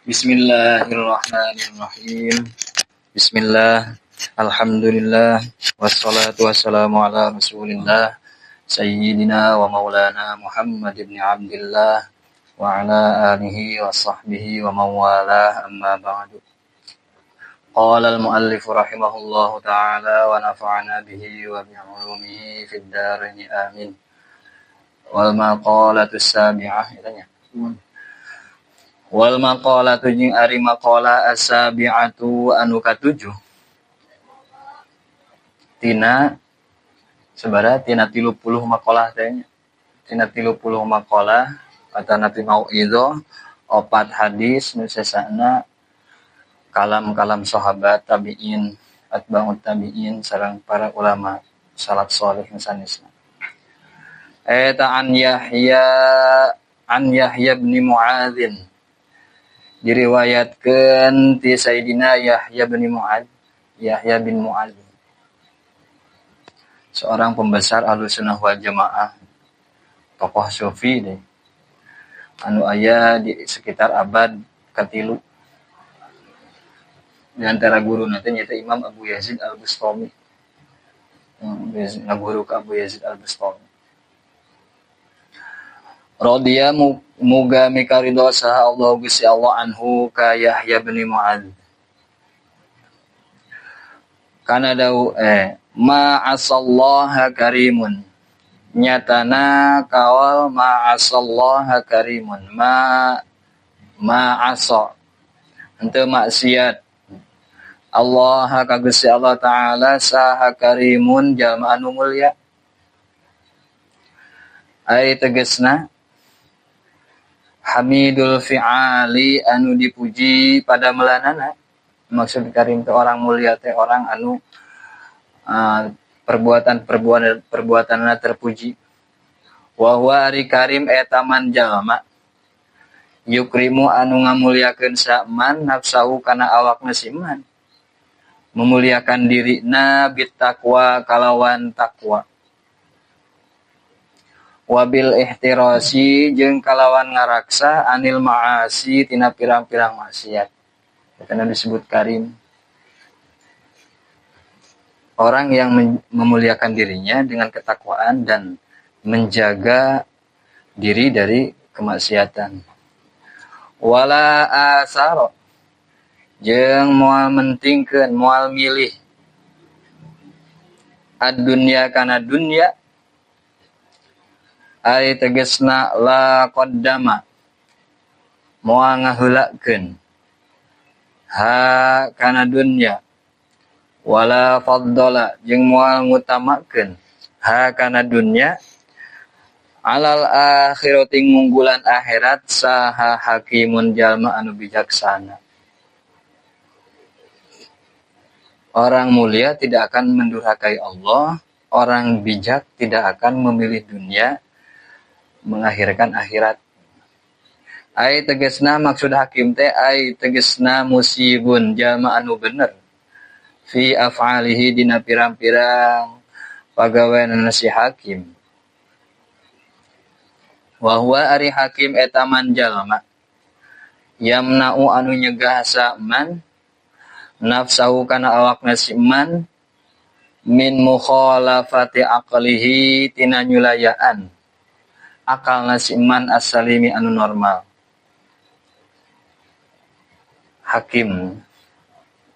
Bismillahirrahmanirrahim. Bismillah, alhamdulillah, wassalatu wassalamu ala rasulillah, sayyidina wa maulana Muhammad ibn Abdillah, wa ala alihi wa sahbihi wa mawalah, amma ba'du. Qala al-muallif rahimahullahu ta'ala wa nafa'ana bihi wa bi'ulumihi fid dharain, amin. Wal maqalatu sabi'ah itanya. Wal maqalatu jeung ari maqala as-sabi'atu anu katujuh tina sabaraha tina 30 maqalah teh nya. Tina 30 maqalah atanapi mauidhah opat hadis nu sesana kalam-kalam sahabat tabi'in atba'ut tabi'in sareng para ulama salaf saleh nu sanesna. Eta an Yahya bin Mu'adzin diriwayatkeun ti Sayyidina Yahya bin Mu'adz, Yahya bin Mu'adz, seorang pembesar Ahlussunnah wal Jamaah, tokoh sufi deh, anu aya di sekitar abad katilu. Di antara guru nanti nyaeta Imam Abu Yazid Al-Bustami, ngaguru ka Abu Yazid Al-Bustami. Radiya muga mikaridho saha Allah Gusti Allah anhu ka Yahya bin Mu'adz. Kana dau ma asallaha karimun. Nyatana kaol ma asallaha karimun. Ma asa. Henteu maksiat. Allah ka Gusti Allah Ta'ala saha karimun jalma anu mulya. Ai tegasna hamidul fi'ali anu dipuji pada melanana. Maksud karim teh orang mulia teh orang anu perbuatan-perbuatanna terpuji. Wa huwa ari karim eta man jalma yukrimu anu ngamuliakeun saman nafsahu kana awakna si man, memuliakan dirina bitaqwa kalawan takwa, wabil ihtirasi jeung kalawan ngaraksa anil ma'asi tina pirang-pirang maksiat. Karena disebut karim. Orang yang memuliakan dirinya dengan ketakwaan dan menjaga diri dari kemaksiatan. Wala asaro jeung moal mentingkeun, moal milih ad-dunya kana dunya. Ari tegasna la qaddama moal ngaheulakeun ha kana dunya, wala faddala jeung moal ngutamakeun ha kana dunya alal akhirati ngunggulan akhirat saha hakimun jalma anu bijaksana. Orang mulia tidak akan mendurhakai Allah, orang bijak tidak akan memilih dunia mengakhirkan akhirat. Ai tegasna maksud hakim teh ai tegasna musibun jalma anu bener fi af'alihi dina pirang-pirang pagaweanna si hakim. Wa huwa ari hakim eta man jalma yamna'u anu nyegah saman nafsahu kana awakna si man min mukhalafati aqlihi tina nyulayaan akal nasiman as-salimi anu normal. Hakim,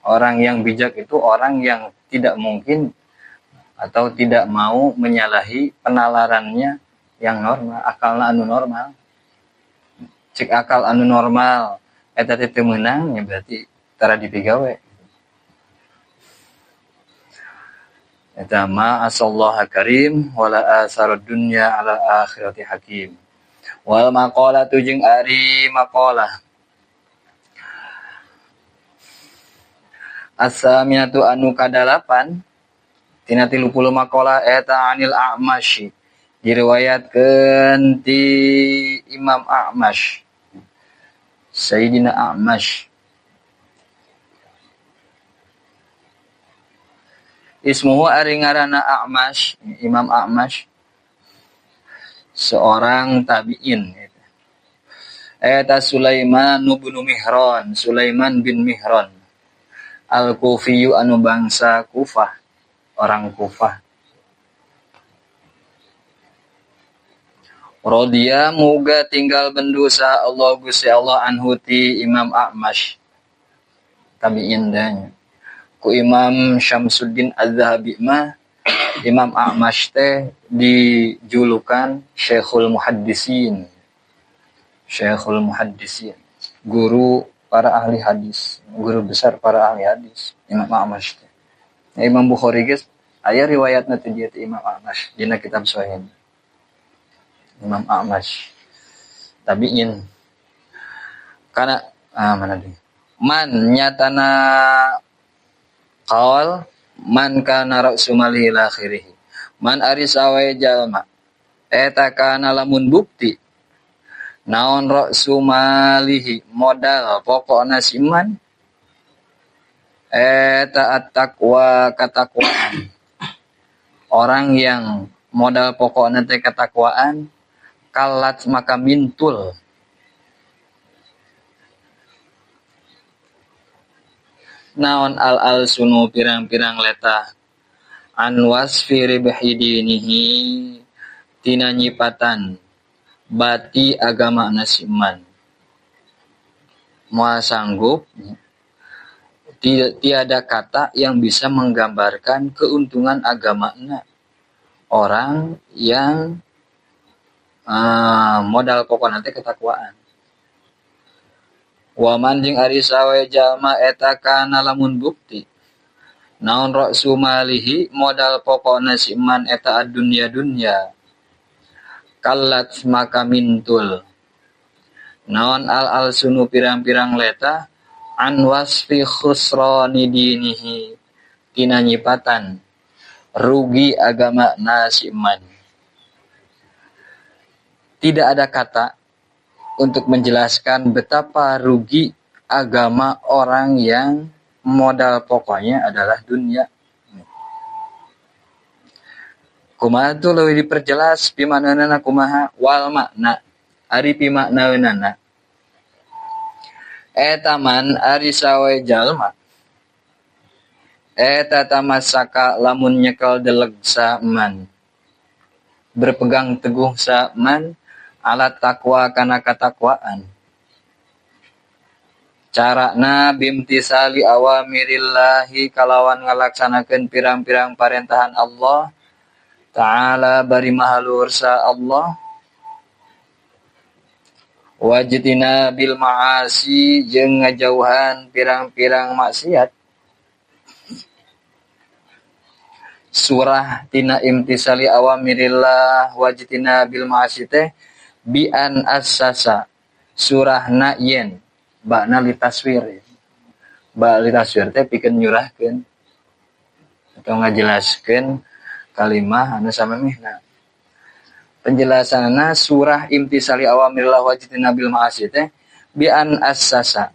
orang yang bijak itu orang yang tidak mungkin atau tidak mau menyalahi penalarannya yang normal, akalna anu normal. Cek akal anu normal eta teh teu meunang nya berarti tara dipigawe. Eta ma asallaha karim wala asarad dunya ala akhirati hakim. Wal maqalatu jeung ari maqalah as-saminatu anu kadalapan tina 30 maqalah eta anil A'masy diriwayatkeun ti Imam A'mash, Sayyidina A'mash. Ismuhu ari ngaranna A'mash, Imam A'mash, seorang tabi'in. Eta Sulaiman bin Mihran, Sulaiman bin Mihran. Al-Kufiyu anu bangsa Kufah, orang Kufah. Rodiya muga tinggal bendu saha Allah Gusti Allah anhu ti Imam A'mash. Tabi'in danya. Ku Imam Syamsuddin Az-Zahabi mah Imam A'mash teh dijulukan Syekhul Muhaddisin. Syekhul Muhaddisin, guru para ahli hadis, guru besar para ahli hadis, Imam A'mash teh. Nah, Imam Bukhari geus aya riwayatna teh dia teh Imam A'mash dina kitab Sahih. Imam A'mash tabi'in. Kana mana deui? Man nyatana qaul man kana ra'su malihi ila akhirih. Man ari sawae jalma eta kana lamun bukti naon ra'su malihi modal pokokna si man eta at-taqwa katakwaan. Orang yang modal pokokna teh katakwaan kalat maka mintul naon al-al sunu pirang-pirang letah an wasfi ribhi dinihi tina nyipatan bati agama nasiman moal sanggup tiada kata yang bisa menggambarkan keuntungan agamana orang yang modal pokokna teh ketakwaan. Waman jeung ari sawe jalma eta kana lamun bukti naon ra'su malihi modal pokokna si man eta ad-dunya dunya kallat maka mintul naon al-al sunu pirang-pirang leta an wasfi khusrani dinihi tina nyipatan rugi agama na si man. Tidak ada kata untuk menjelaskan betapa rugi agama orang yang modal pokoknya adalah dunia. Kumaha tuh leuwih diperjelas pimaknaeunana kumaha wal makna ari pimaknaeunana eta man ari sawe jalma eta tamasaka lamun nyekel deleg saman berpegang teguh saman alat takwa kana katakwaan. Carana bimtisali awamirillahi kalawan ngalaksanakeun pirang-pirang parentahan Allah Ta'ala bari maha luhur sa Allah wajtina bil ma'asi jeung ngajauhan pirang-pirang maksiat. Surah tina imtisali awamirillah wajtina bil ma'asi teh bi an assasa surahna yen bakna litaswir. Ba litaswir teh pikeun nyurahkeun atau ngajelaskeun kalimah anu samemehna. Penjelasanna surah imtisali awamirillah wajtina bil ma'asi teh bi an assasa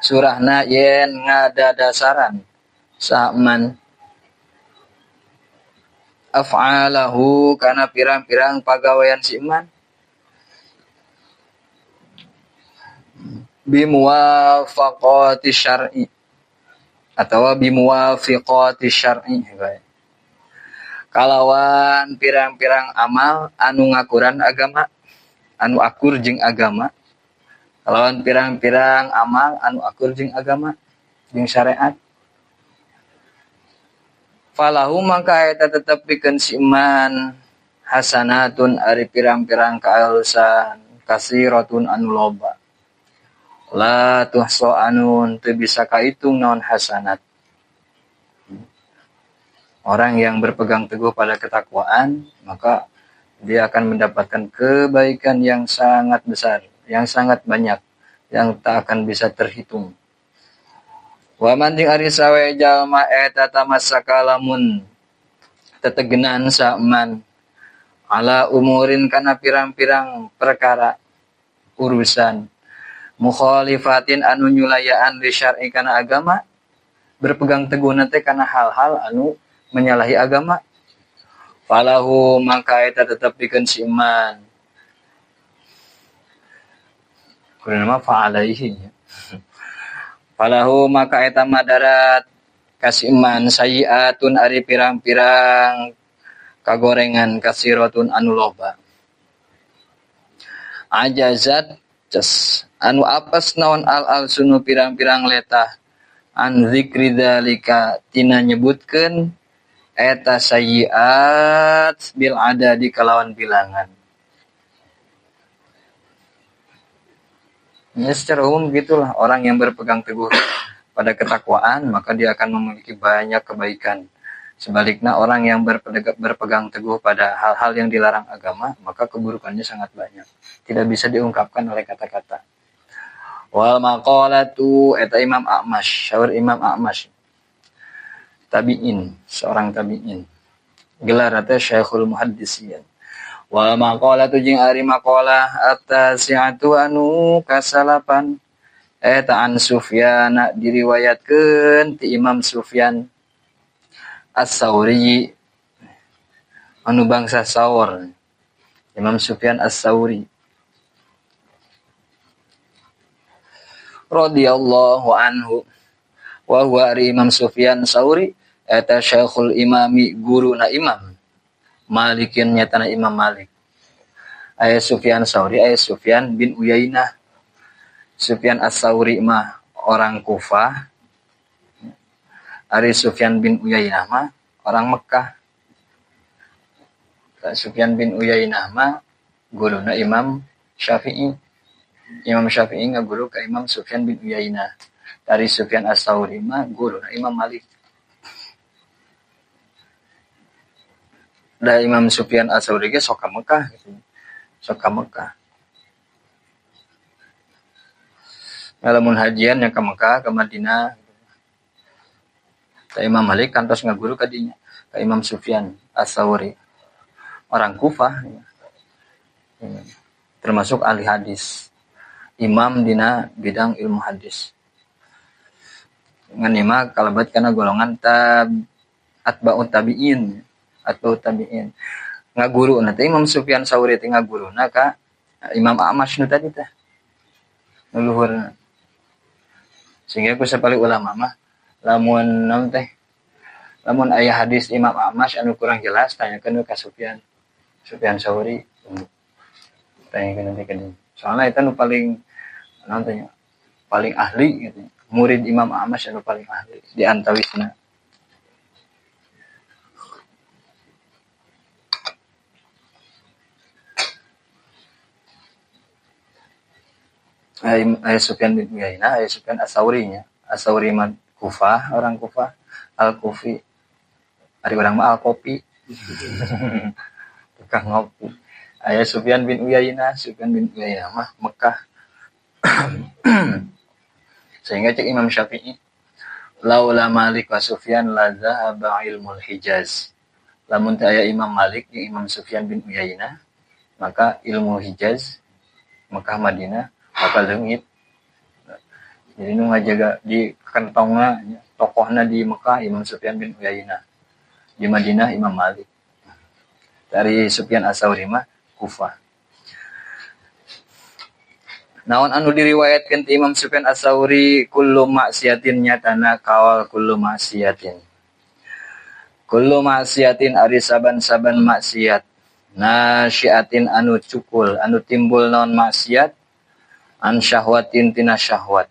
surahna yen ngadadasaran saman af'alahu kana pirang-pirang pagawean si iman bimuwafaqati syar'i atau bimuwafiqati syar'i kalawan pirang-pirang amal anu ngakuran agama anu akur jeung agama kalawan pirang-pirang amal anu akur jeung agama jeung syariat falahu mangka eta tetep pikeun si iman hasanatun ari pirang-pirang kaalusan kasiratun anu loba la tuhsa anun teu bisa kaitung naon hasanat. Orang yang berpegang teguh pada ketakwaan maka dia akan mendapatkan kebaikan yang sangat besar, yang sangat banyak, yang tak akan bisa terhitung. Wa man jeung ari sawe jalma eta tamassaka lamun tetegenan saman ala umurin kana pirang-pirang perkara urusan mukhalifatin anu nyulayaan li syar'i kana agama berpegang teguh teh kana hal-hal anu menyalahi agama falahu mangka eta tetep pikeun si iman Kudu mah fa alaihi. Falahu maka eta madarat kasiman sayiatun ari pirang-pirang kagorengan kasiratun anu loba. Ajazat ces anu apes naon al sunu pirang-pirang letah an zikri dzalika tina nyebutkeun eta sayiat bil adadi kalawan bilangan. Ya, secara umum gitulah, orang yang berpegang teguh pada ketakwaan maka dia akan memiliki banyak kebaikan. Sebaliknya orang yang berpegang teguh pada hal-hal yang dilarang agama maka keburukannya sangat banyak. Tidak bisa diungkapkan oleh kata-kata. Wal maqalatu eta Imam A'mash, syaur Imam A'mash. Tabi'in, seorang tabi'in. Gelar teh Syekhul Muhaddisian. Wal maqalatu jeung ari maqalah at-tasi'atu anu kasalapan eta an Sufyan diriwayatkeun ti Imam Sufyan As-Sauri anu bangsa Saur. Imam Sufyan As-Sauri radhiyallahu anhu wa huwa ari Imam Sufyan Sauri eta Syekhul Imami guruna Imam Malikin nyatana Imam Malik. Aya Sufyan Sauri, aya Sufyan bin Uyainah. Sufyan As-Sauri mah orang Kufah. Ari Sufyan bin Uyainah mah orang Mekah. Sufyan bin Uyainah mah guruna Imam Syafi'i. Imam Syafi'i ngaguru ka Imam Sufyan bin Uyainah. Dari Sufyan As-Sauri mah guruna Imam Malik. Da Imam Sufyan As-Sauri ge sok ka Mekah gitu. Sok ka Mekah. Lamun hajian nya ka Mekah, ka Madinah. Da Imam Malik kantos ngaguru ka dinya, ka Imam Sufyan As-Sauri. Orang Kufah ya. Termasuk ahli hadis. Imam dina bidang ilmu hadis. Ngan mah kalebet kana golongan atba'ut tabi'in. Atau tabi'in ngaguru nanti Imam Sufyan Sauri teh ngaguruna ka Imam A'mash nu tadi teh nu luhurna. Sehingga ku sapali ulama mah lamun naon teh lamun aya hadis Imam A'mash anu kurang jelas tanyakeun ka Sufyan Sauri, tanyakeun nanti ka dieu. Soalna eta nu paling naon teh paling ahli gitu, murid Imam A'mash anu paling ahli di antawisna. Ayah Sufyan bin Uyainah, ayah Sufyan As-Sauri nya. As-Sauri mah Kufah, orang Kufah, Al-Kufi. Ari urang mah Al-Kopi. Tukang ngopi. Ayah Sufyan bin Uyainah, Sufyan bin Uyainah mah Mekah. Sehingga cek Imam Syafi'i, laula Malik wa Sufyan la zahaba ilmul Hijaz. Lamun teu aya Imam Malik jeung Imam Sufyan bin Uyainah, maka ilmu Hijaz, Mekah Madinah bakal leungit. Jadi nu ngajaga di kantongna tokohna di Mekah Imam Sufyan bin Uyainah, di Madinah Imam Malik. Dari Sufyan As-Sauri mah Kufah. Naon anu diriwayatkeun ti Imam Sufyan As-Sauri kullu maksiatin nyatana kawal kullu maksiatin. Kullu maksiatin ari saban-saban maksiat nasyiatin anu cukul anu timbul naon maksiat an syahwatin tina syahwat.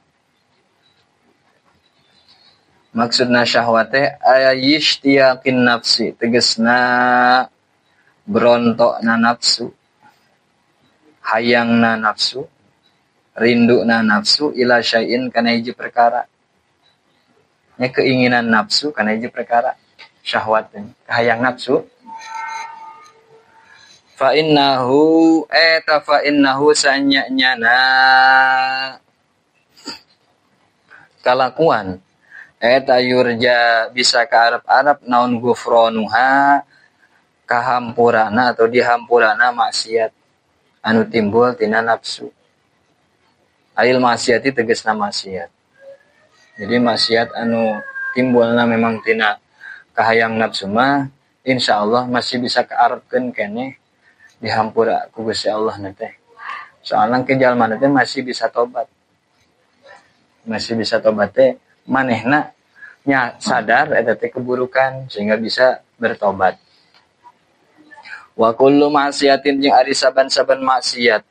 Maksudna syahwat teh ayishtiyaqin nafsi, tegesna berontokna nafsu, hayangna nafsu, rinduna nafsu ila syai'in kana hiji perkara. Nya keinginan nafsu kana hiji perkara, syahwat teh kahayang nafsu. Fa innahu eta fa innahu sanyanyana kalakuan eta yurja bisa ka arab-arab naon gufronuha kahampurana atau dihampurana maksiat anu timbul tina nafsu. Ail maksiati tegasna maksiat. Jadi maksiat anu timbulna memang tina kahayang nafsu mah insyaallah masih bisa kaarepkeun keneh dihampura ku Gusti Allah na teh. Soalna ke jalma teh masih bisa tobat. Masih bisa tobat teh manehna nya sadar eta teh keburukan sehingga bisa bertobat. Wa kullu ma'siyatin jeung ari saban-saban maksiat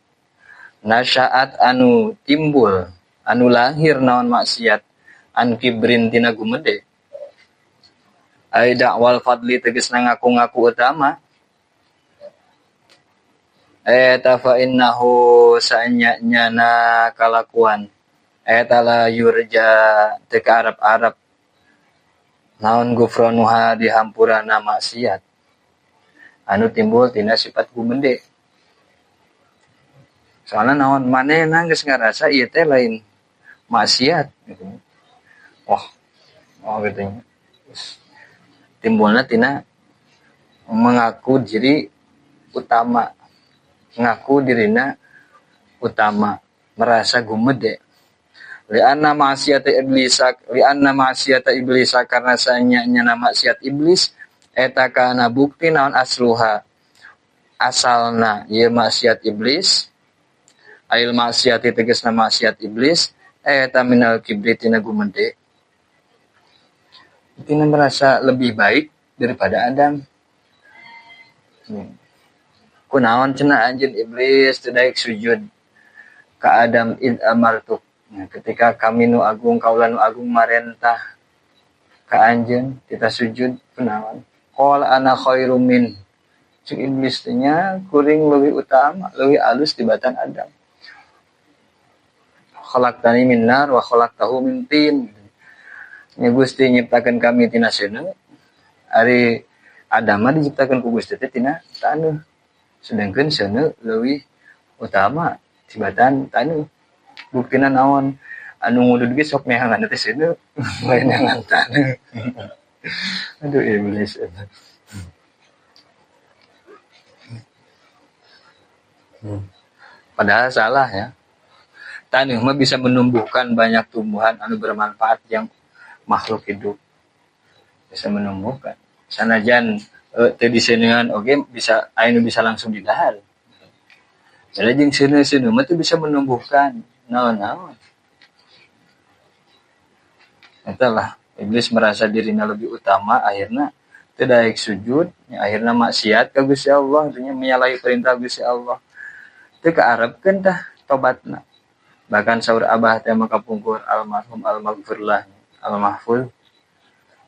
nasyaat anu timbul anu lahir naon maksiat an kibrin tina gumede ai da'wal fadli tegasna ngaku-ngaku utama eta fa innahu saanya nyana kalakuan eta la yurja teu ka arab-arab naon gufronuha dihampurana maksiat anu timbul tina sifat gumede. Soalna naon manehna geus ngarasa ieu teh lain maksiat gitu. Wah, oh gitu. Timbulna tina mengaku diri utama, ngaku dirina utama, merasa gumede. Li'anna ma'siyata iblisa karena saanya maksiat iblis eta kana bukti naon asluha asalna ieu maksiat iblis ail maksiati tegasna maksiat iblis eta minal kibri tina gumede tina merasa lebih baik daripada Adam. Kunaon cenah anjeun iblis teu daek sujud ka Adam id amartuk. Nah, ketika kami nu agung kaula nu agung marentah ka anjeun kita sujud kunaon? Qala ana khairum min. Cek iblis teh nya kuring leuwih utama, leuwih alus tibatan Adam. Khalaqtani min nar wa khalaqtahu min tin. Nya Gusti nyiptakeun kami tina seuneu, ari Adam mah diciptakeun ku Gusti teh tina taneuh. Sedangkeun seuneu leuwih utama tibatan taneuh. Buktina naon? Anu ngudud ge sok neangan teh seuneu, lain neangan taneuh. Aduh iblis. Padahal salah ya. Taneuh mah bisa menumbuhkan banyak tumbuhan anu bermanfaat yang makhluk hidup. Bisa menumbuhkan. Sanajan teu diseuneuan oge bisa anu bisa langsung didahar. Jadi jeung seuneu-seuneu mah teu bisa menumbuhkan naon-naon. Eta lah iblis merasa dirinya lebih utama akhirna teu daek sujud, akhirna maksiat ka Gusti Allah, artinya menyalahi perintah Gusti Allah. Teu kaarepkeun tah tobatna. Bahkan saur abah teh mah kapungkur almarhum almaghfurlah almahfuz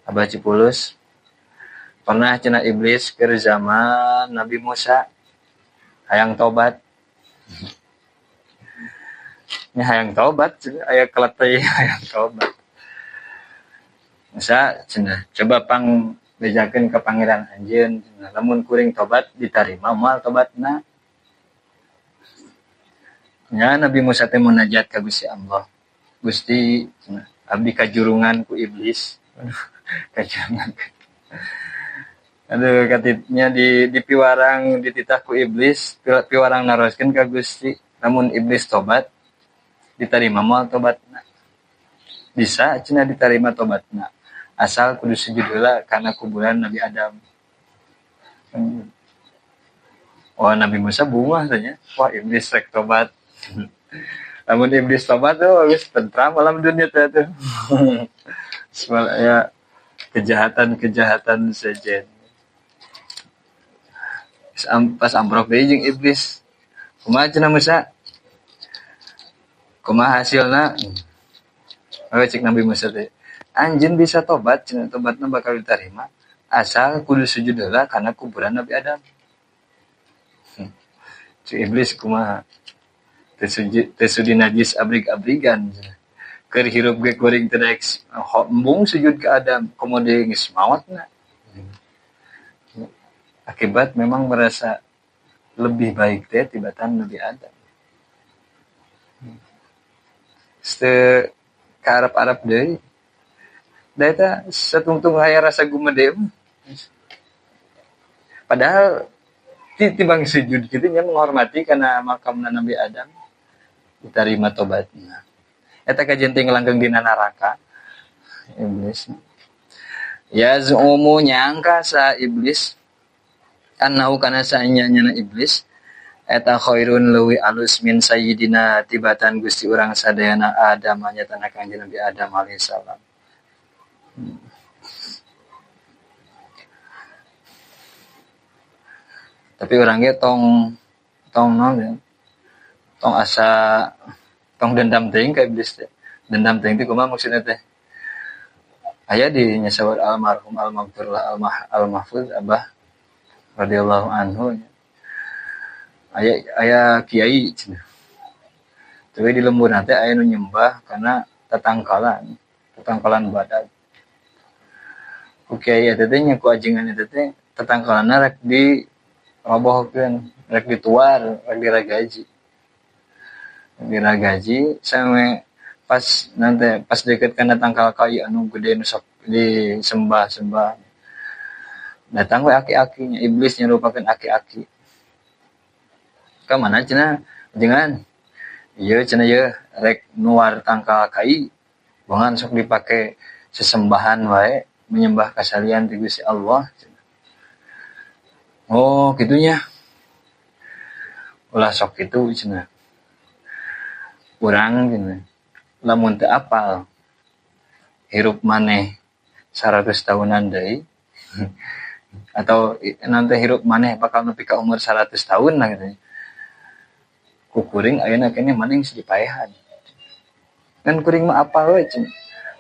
Abah Cipulus pernah cenah iblis keur zaman Nabi Musa hayang tobat. Nya hayang tobat aya keletei hayang tobat. Musa cenah coba pang bejakeun ka pangeran anjeun cenah lamun kuring tobat ditarima moal tobatna. Nya Nabi Musa teh munajat ka Gusti Allah. Gusti cenah abdi kajurungan ku iblis. Aduh, kajurungan. Aduh katitnya di piwarang dititah ku iblis, piwarang naroskeun ka Gusti. Lamun iblis tobat ditarima moal tobatna. Bisa cenah ditarima tobatna. Asal kudu sujud heula kana kuburan Nabi Adam. Oh Nabi Musa bungah tanya, wah iblis rek tobat. Lamun iblis tobat tuh geus tentram alam dunia teh tuh. Ya kejahatan-kejahatan sejen. Pas ambrok deui jeung iblis. Kumaha cenah Musa? Kumaha hasilna? Oh cek Nabi Musa teh. Anjeun bisa tobat, cenah tobatna bakal diterima asal kudu sujud heula kana kuburan Nabi Adam. Cek iblis kumaha? Teu sudi najis abrig-abrigan. Keur hirup ge kuring teu daek embung sujud ka Adam, komo deui geus maotna. Akibat memang merasa lebih baik teh tibatan Nabi Adam. Teu ka Arab-Arab deui. Da eta satungtung aya rasa gumede. Padahal tibang sujud kitu nya menghormati kana makamna Nabi Adam. Diterima tobatna. Eta kajenting langgeng dina neraka. Iblis. Yaz'umu nyangka sa iblis annahu kana saanya nyana iblis Eta khairun leuwih alus min sayyidina tibatan Gusti urang sadayana Adam nyatana Kangjeng Nabi Adam alaihi salam. Tapi urang ge tong tong naon ya? Tong asa tong dendam teuing ka iblis teh. Dendam teuing teh kumaha maksudna teh? Aya di nyasawar almarhum almaghfurlah almahfuz Abah radhiyallahu anhu. Aya aya kiai cenah. Tapi di lembur teh aya nu nyembah kana tatangkalan, tatangkalan badag. Ku kiai eta teh nya ku ajengan eta teh tatangkalanna rek dirobohkeun, rek dituar, rek diragaji. Diragaji sampe pas nanti pas deket kana tangkal kayu anu gede nu sok disembah-sembah. Datang we aki-akinya, iblis nyerupakeun aki-aki. Ka mana cenah? Ajengan. Ieu cenah ieu rek nuar tangkal kai, bongan sok dipake sesembahan wae menyembah kasalian ti Gusti Allah. Oh, kitunya. Ulah sok kitu cenah. Urang cenah. Lamun teu apal hirup maneh 100 tahunan deui atau nanti hirup maneh bakal nepi ka umur 100 tahun lah gitu. Ku kuring ayeuna keneh maneh geus dipaehan. Ngan kuring mah apal we cenah.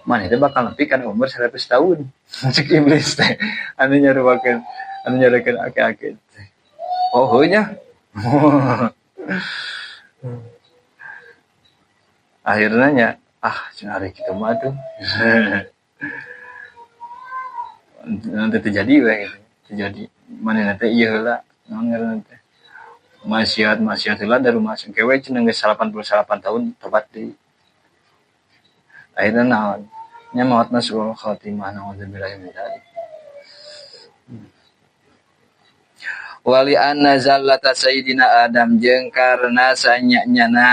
Maneh teh bakal nepi kana umur 100 tahun. Cek iblis teh anu nyarupakeun anu nyarekeun aki-aki teh. Oh heuh nya. Akhirnya nya cenah ari kitu mah atuh. Nanti terjadi we gitu. Terjadi manehna teh ieu heula naon ngaranna teh. Maksiat heula dari rumah sengke we cenah geus 88 tahun tobat deui. Akhirna naon? Nya maotna suul khatimah naudzubillahi min dzalik. Wali anna zallata sayyidina Adam jeung karena sanya-nyana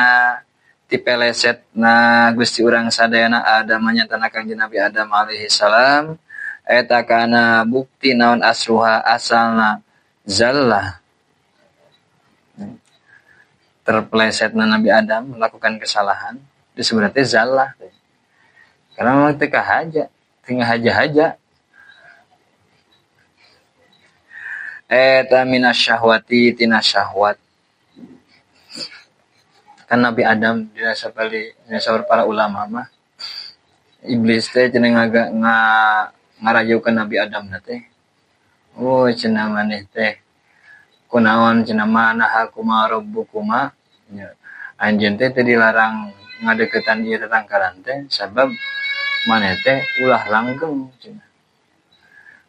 tipeleset na Gusti urang sadayana Adam nyatana Kangjeng Nabi Adam alaihi salam eta kana bukti naon asruha asalna zallah terpelesetna Nabi Adam melakukan kesalahan disebut teh zallah karena memang teu kahaja teu ngahaja-haja eta minasyahwati tina syahwat. Kan Nabi Adam dina sapali dina para ulama mah iblis teh cenah ngarayukeun Nabi Adam na teh. Oh cenah maneh teh kunaon cenah manaha kuma rabbukuma nya anjeun teh teu dilarang ngadeukeutan ieu tatangkalan teh sabab maneh teh ulah langgeng cenah.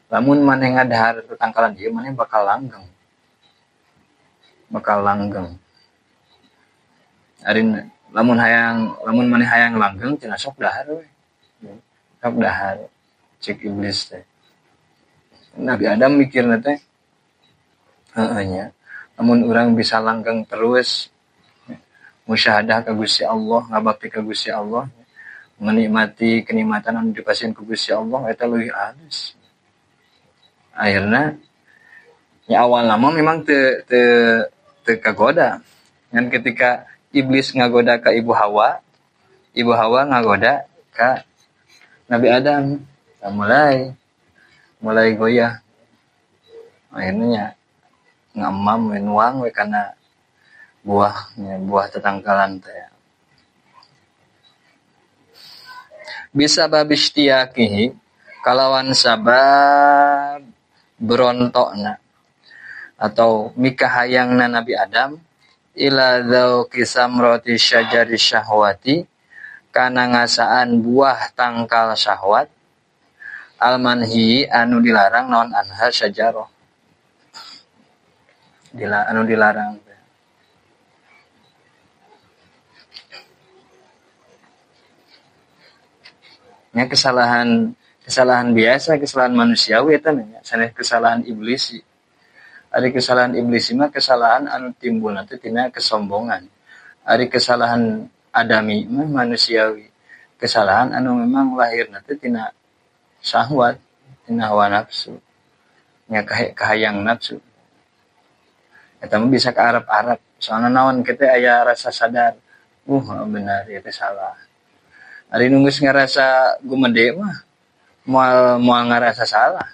Lamun maneh ngadahar tatangkalan ieu maneh bakal langgeng. Bakal langgeng. Ari lamun hayang lamun maneh hayang langgeng cenah sok dahar we. Sok dahar cek iblis teh. Nabi Adam mikirna teh heueuh nya lamun urang bisa langgeng terus musyahadah ka Gusti Allah, ngabakti ka Gusti Allah, menikmati kenikmatan anu dipasieun ku Gusti Allah eta leuwih alus. Akhirna nya awal lama memang teu teu teu kagoda. Ngan ketika iblis ngagoda ka Ibu Hawa, Ibu Hawa ngagoda ka Nabi Adam. Nah, mulai goyah. Akhirnya ngamam we nuang we kana buah, buah tetangkalan teh. Bisa babistiakihi kalawan sabab berontokna atau mikahayangna Nabi Adam ila dzauqi samrati syajari syahwati kana ngasaan buah tangkal syahwat almanhi anu dilarang naon anha syajarah anu dilarang. Nya kesalahan biasa, kesalahan manusiawi eta nya, sanes kesalahan iblis. Ari kesalahan iblis mah kesalahan anu timbul teh tina kesombongan. Ari kesalahan adami mah manusiawi. Kesalahan anu memang lahirna teh tina syahwat, tina hawa nafsu. Nya kahayang nafsu. Eta mah bisa ke Arab-Arab. Soalna naon kita aya rasa sadar. Benar ieu teh salah. Ari nu geus ngarasa gumede mah moal moal ngarasa salah.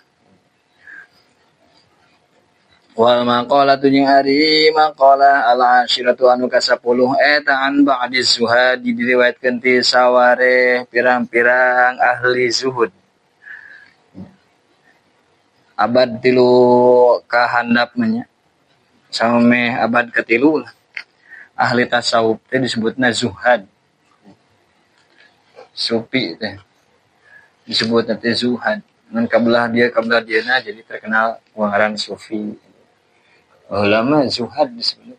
Wal maqalatu jeung ari maqalah al-ashiratu anu ka-10 eta an ba'di zuhadi diriwayatkeun ti saware pirang-pirang ahli zuhud. Abad 3 kahandap mah nya. Samemeh abad ke-3 lah. Ahli tasawuf teh disebutna zuhad. Sufi teh disebutna teh zuhad. Ngan kabelah dia na jadi terkenal ngaran sufi. Ulama zuhad disebut.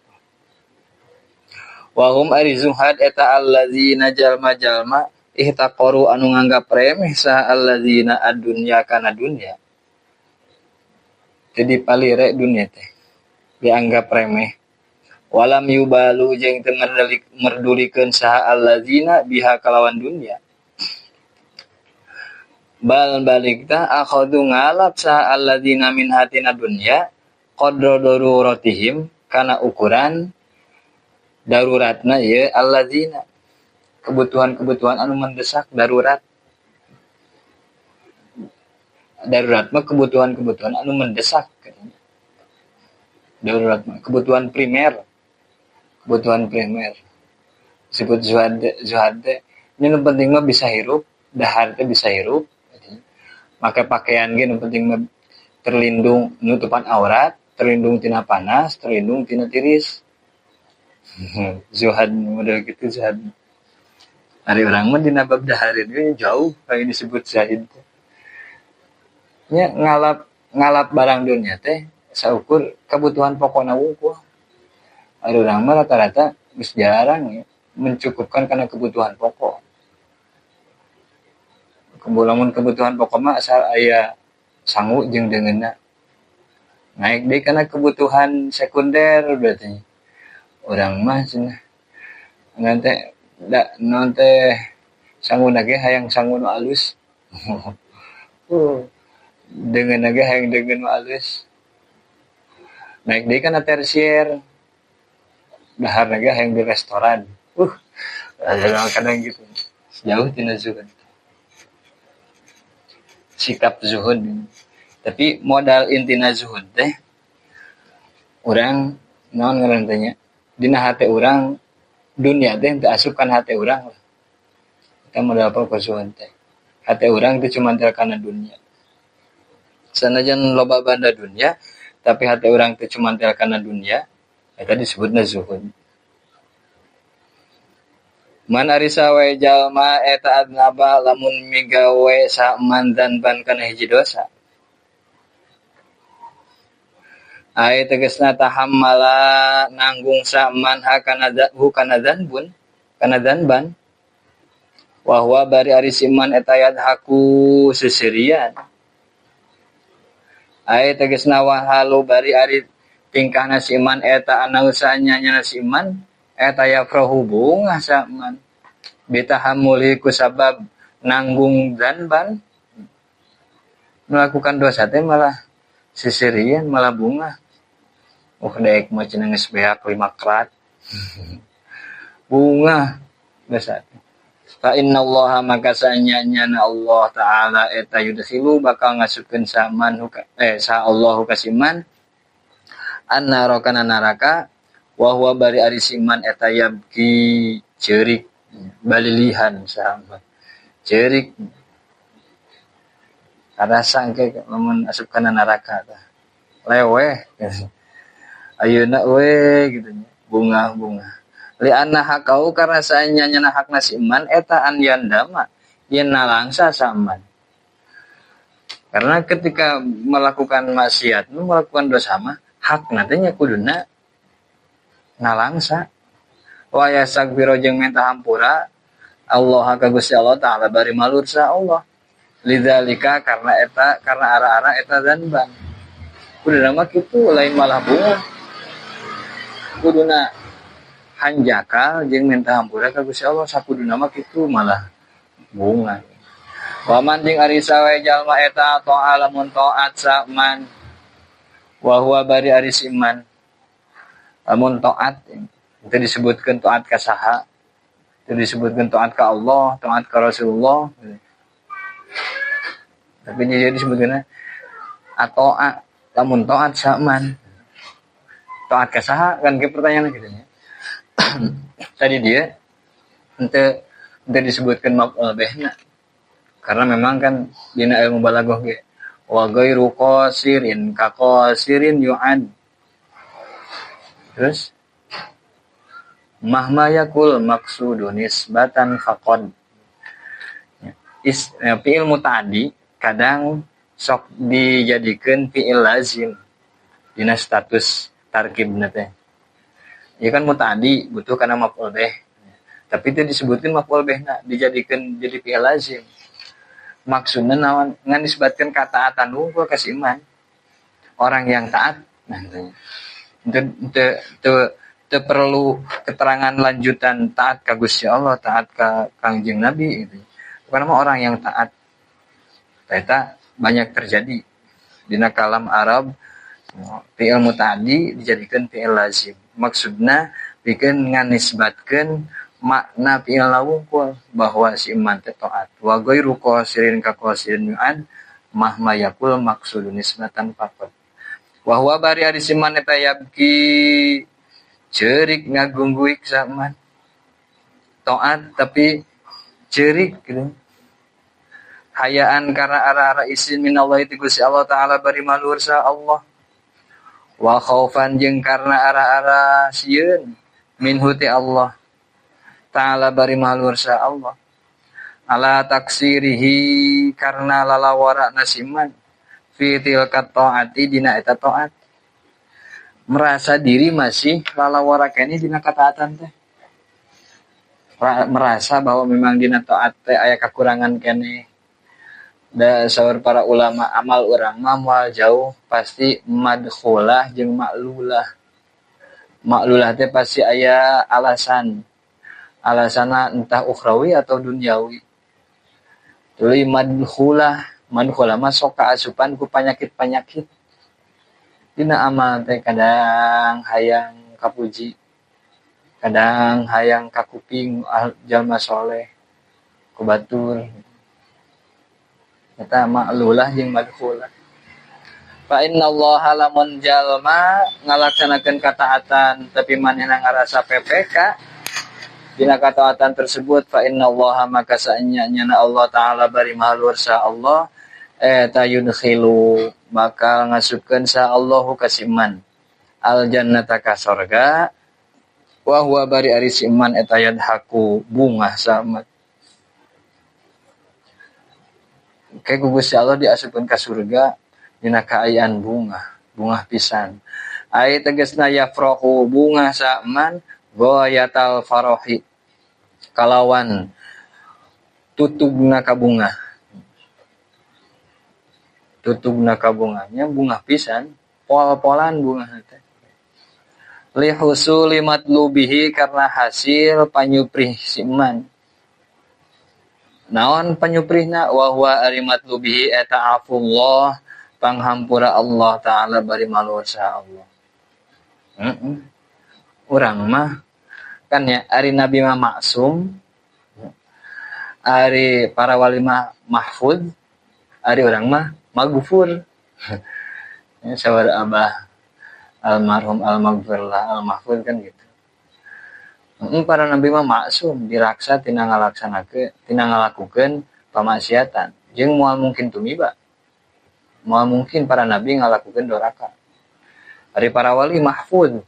Wa hum ari zuhad eta allazina jalma-jalma ihtaqaru anu nganggap remeh saha allazina ad-dunya kana dunya. Jadi palire dunya teh dianggap remeh. Walam yubalu jeung teu merdulikeun saha allazina biha kalawan dunya. Bal balik tah akhadhu ngalap saha allazina min hatina dunya qadra daruratihim kana ukuran daruratna ieu allazina kebutuhan-kebutuhan anu mendesak darurat. Darurat mah kebutuhan-kebutuhan anu mendesak. Darurat mah kebutuhan primer. Kebutuhan primer. Disebut zuhad teh. Ini nu penting mah bisa hirup, dahar teh bisa hirup. Make pakaian ge nu penting mah terlindung nutupan aurat, terlindung tina panas, terlindung tina tiris. Zuhad model gitu zuhad. Ari urang mah dina bab dahareun ge jauh kayak disebut zahid teh. Nya ngalap barang dunia teh saukur kebutuhan pokona wungkul. Ari urang mah rata-rata geus jarang ya mencukupkan karena kebutuhan pokok. Lamun kebutuhan pokok mah asal aya sangu jeung deungeunna. Naik deui kana kebutuhan sekunder berarti. Urang mah cenah nanti da naon teh sanguna ge hayang sangu nu alus. Deungeunna ge hayang deungeun nu alus. Naik deui kana tersier. Daharna ge hayang di restoran. Kadang gitu. Jauh tina zuhud. Sikap zuhud. Tapi modal intina zuhud teh urang naon ngaran teh nya? Dina hate urang dunia teh teu asup kana hate urang lah. Eta modal pokok zuhud teh. Hate urang teh cuma tel kana dunia. Sanajan loba banda dunia, tapi hate urang teh cuma tel kana dunia, eta disebutna zuhud. Man ari sawe jalma eta adnaba lamun migawe saman dan ban kana hiji dosa. Ai tegasna tahammala nanggung saman hakana hu kana dzanbun kana dzanban. Wa huwa bari ari siman eta yadhaku seserian. Ai tegasna wa halu bari ari tingkahna siman eta anausanya nya siman eta yafrahu bungah saman bitahammuli ku sabab nanggung dzanban melakukan dosa teh malah seserian malah bunga. Daek mah cenah geus beak 5 krat. Bunga dosa teh. Fa innallaha maka sanyanya Allah taala eta yudkhilu bakal ngasupkeun saman sa Allahu kasiman annara kana neraka wa huwa bari ari siman eta yabki ceurik balilihan sama ceurik karasa engke lamun asup kana neraka tah leweh ayeuna we gitu nya bunga-bunga li anna hakau karena saanya nya hakna si iman eta an yandama yen nalangsa saman karena ketika melakukan maksiat melakukan dosa mah hak teh nya kuduna nalangsa wa yastaghfiru jeung minta hampura Allah ka Gusti Allah taala bari malur sa Allah lidzalika karena eta karena ara-ara eta dzanban kuduna mah kitu lain malah bunga kuduna hanjakal jeung minta hampura ka Gusti Allah sakuduna mah kitu malah bunga wa man jeung ari sawe jalma eta ta'a lamun taat saman wa huwa bari ari siman Lamun taat itu disebutkan taat ka saha, itu disebutkan taat ka Allah, taat ka Rasulullah. Tapi dia disebutkan atoa, lamun taat saman. Taat ka saha kan ke pertanyaan gitu ya. Tadi dia ente disebutkan maf'ul bihna. Karena memang kan dina ilmu balaghah ge wa ghairu qasirin ka qasirin yu'ad. Terus mahma yakul maqsudu nisbatan faqad. Fi'il muta'addi kadang sok dijadikeun fi'il lazim dina status tarkibna teh. Ya kan muta'addi butuh kana maf'ul bih. Tapi itu disebutkan maf'ul bihna dijadikeun jadi fi'il lazim. Maksudnya naon ngan disebutkan kataatan wungkul ka si iman. Orang yang taat nah itu perlu keterangan lanjutan taat ka Gusti Allah, taat ka Kangjeng Nabi gitu. Bukan mah orang yang taat. Eta banyak terjadi dina kalam Arab fi'il muta'addi dijadikan fi'il lazim. Maksudna pikeun nganisbatkeun makna fi'il wungkul bahwa si iman teh taat. Wa ghairu qasirin ka qasirin yu'ad mahma yakul maqsudun nisbatan faqat. Wa huwa bari ari si iman eta yabki ceurik ngagungguik saman. Taat tapi ceurik gitu. Hayaan karena arah-arah isin minallahi ti Gusti Allah Ta'ala bari maluhur sa Allah. Wa khaufan jeung karena arah-arah sieun minhu ti Allah Ta'ala bari maluhur sa Allah. Ala taksirihi karena lalawara nasiman fi tilka ta'ati dina eta ta'at. Merasa diri masih lalawara kene dina kataatan teh. Merasa bahwa memang dina ta'at teh aya kakurangan kene. Da saur para ulama amal urang mah moal jauh pasti madkhulah jeung maklulah. Maklulah teh pasti aya alasan. Alasanna entah ukhrawi atau duniawi. Tuluy madkhulah, madkhulah mah sok kaasupan ku panyakit-panyakit. Dina amal teh kadang hayang kapuji, kadang hayang kakuping jalma soleh ku batur. Eta maklulah jeung madkhulah. Fa innallaha lamun jalma ngalaksanakeun kataatan tapi manehna ngarasa PPK dina kataatan tersebut, fa innallaha maka saenya-nyana Allah Ta'ala bari maha luhur sa Allah eta yudkhilu bakal ngasupkeun sa Allahu ka si iman al jannata ka sorga wa huwa bari ari si iman eta yadhaku bungah sama. Kayak ku Gusti Allah diasupkeun ka surga dina kaayaan bungah, bungah pisan. Ai tegasna yafrahu bungah saman ghayatal farahi kalawan tutugna kabungah. Tutugna kabungahnya bungah pisan, pol-polan bungah teh. Li husuli matlubihi karena hasil panyuprih si iman. Naon panyuprihna wa huwa ari matlubihi eta afullah panghampura Allah Ta'ala bari maluhur sa Allah. Urang mah kan ya ari nabi mah maksum, ari para wali mah mahfud, ari urang mah magfur. Ya saur abah almarhum almaghfirlah almahfud kan gitu. Para nabi mah maksum diraksa tina ngalaksanakeun tina ngalakukeun pamaksiatan jeung moal mungkin tumiba. Moal mungkin para nabi ngalakukeun doraka. Ari para wali mahfud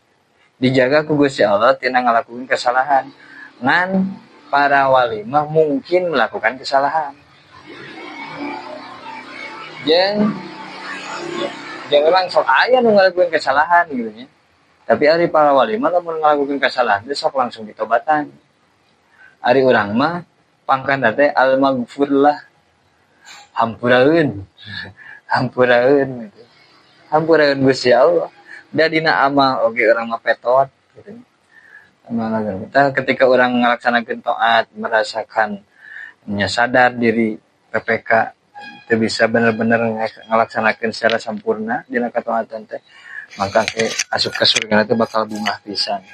dijaga ku Gusti Allah tina ngalakukeun kesalahan. Ngan para wali mah mungkin melakukan kesalahan. Jeung memang sok aya nu ngalakukeun kesalahan gitu nya. Tapi ari para wali mah lamun ngalakukeun kesalahan teh sok langsung ditobatan. Ari urang mah pangkana teh al-maghfurlah. Hampuraeun. Hampuraeun gitu. Hampuraeun Gusti Allah. Da dina amal oge urang mah petot gitu. Amal kita ketika urang ngalaksanakeun taat merasakan nya sadar diri PPK teu bisa bener-bener ngalaksanakeun secara sempurna dina kataatan teh. Maka ke asup ka surga teh bakal bungah pisan.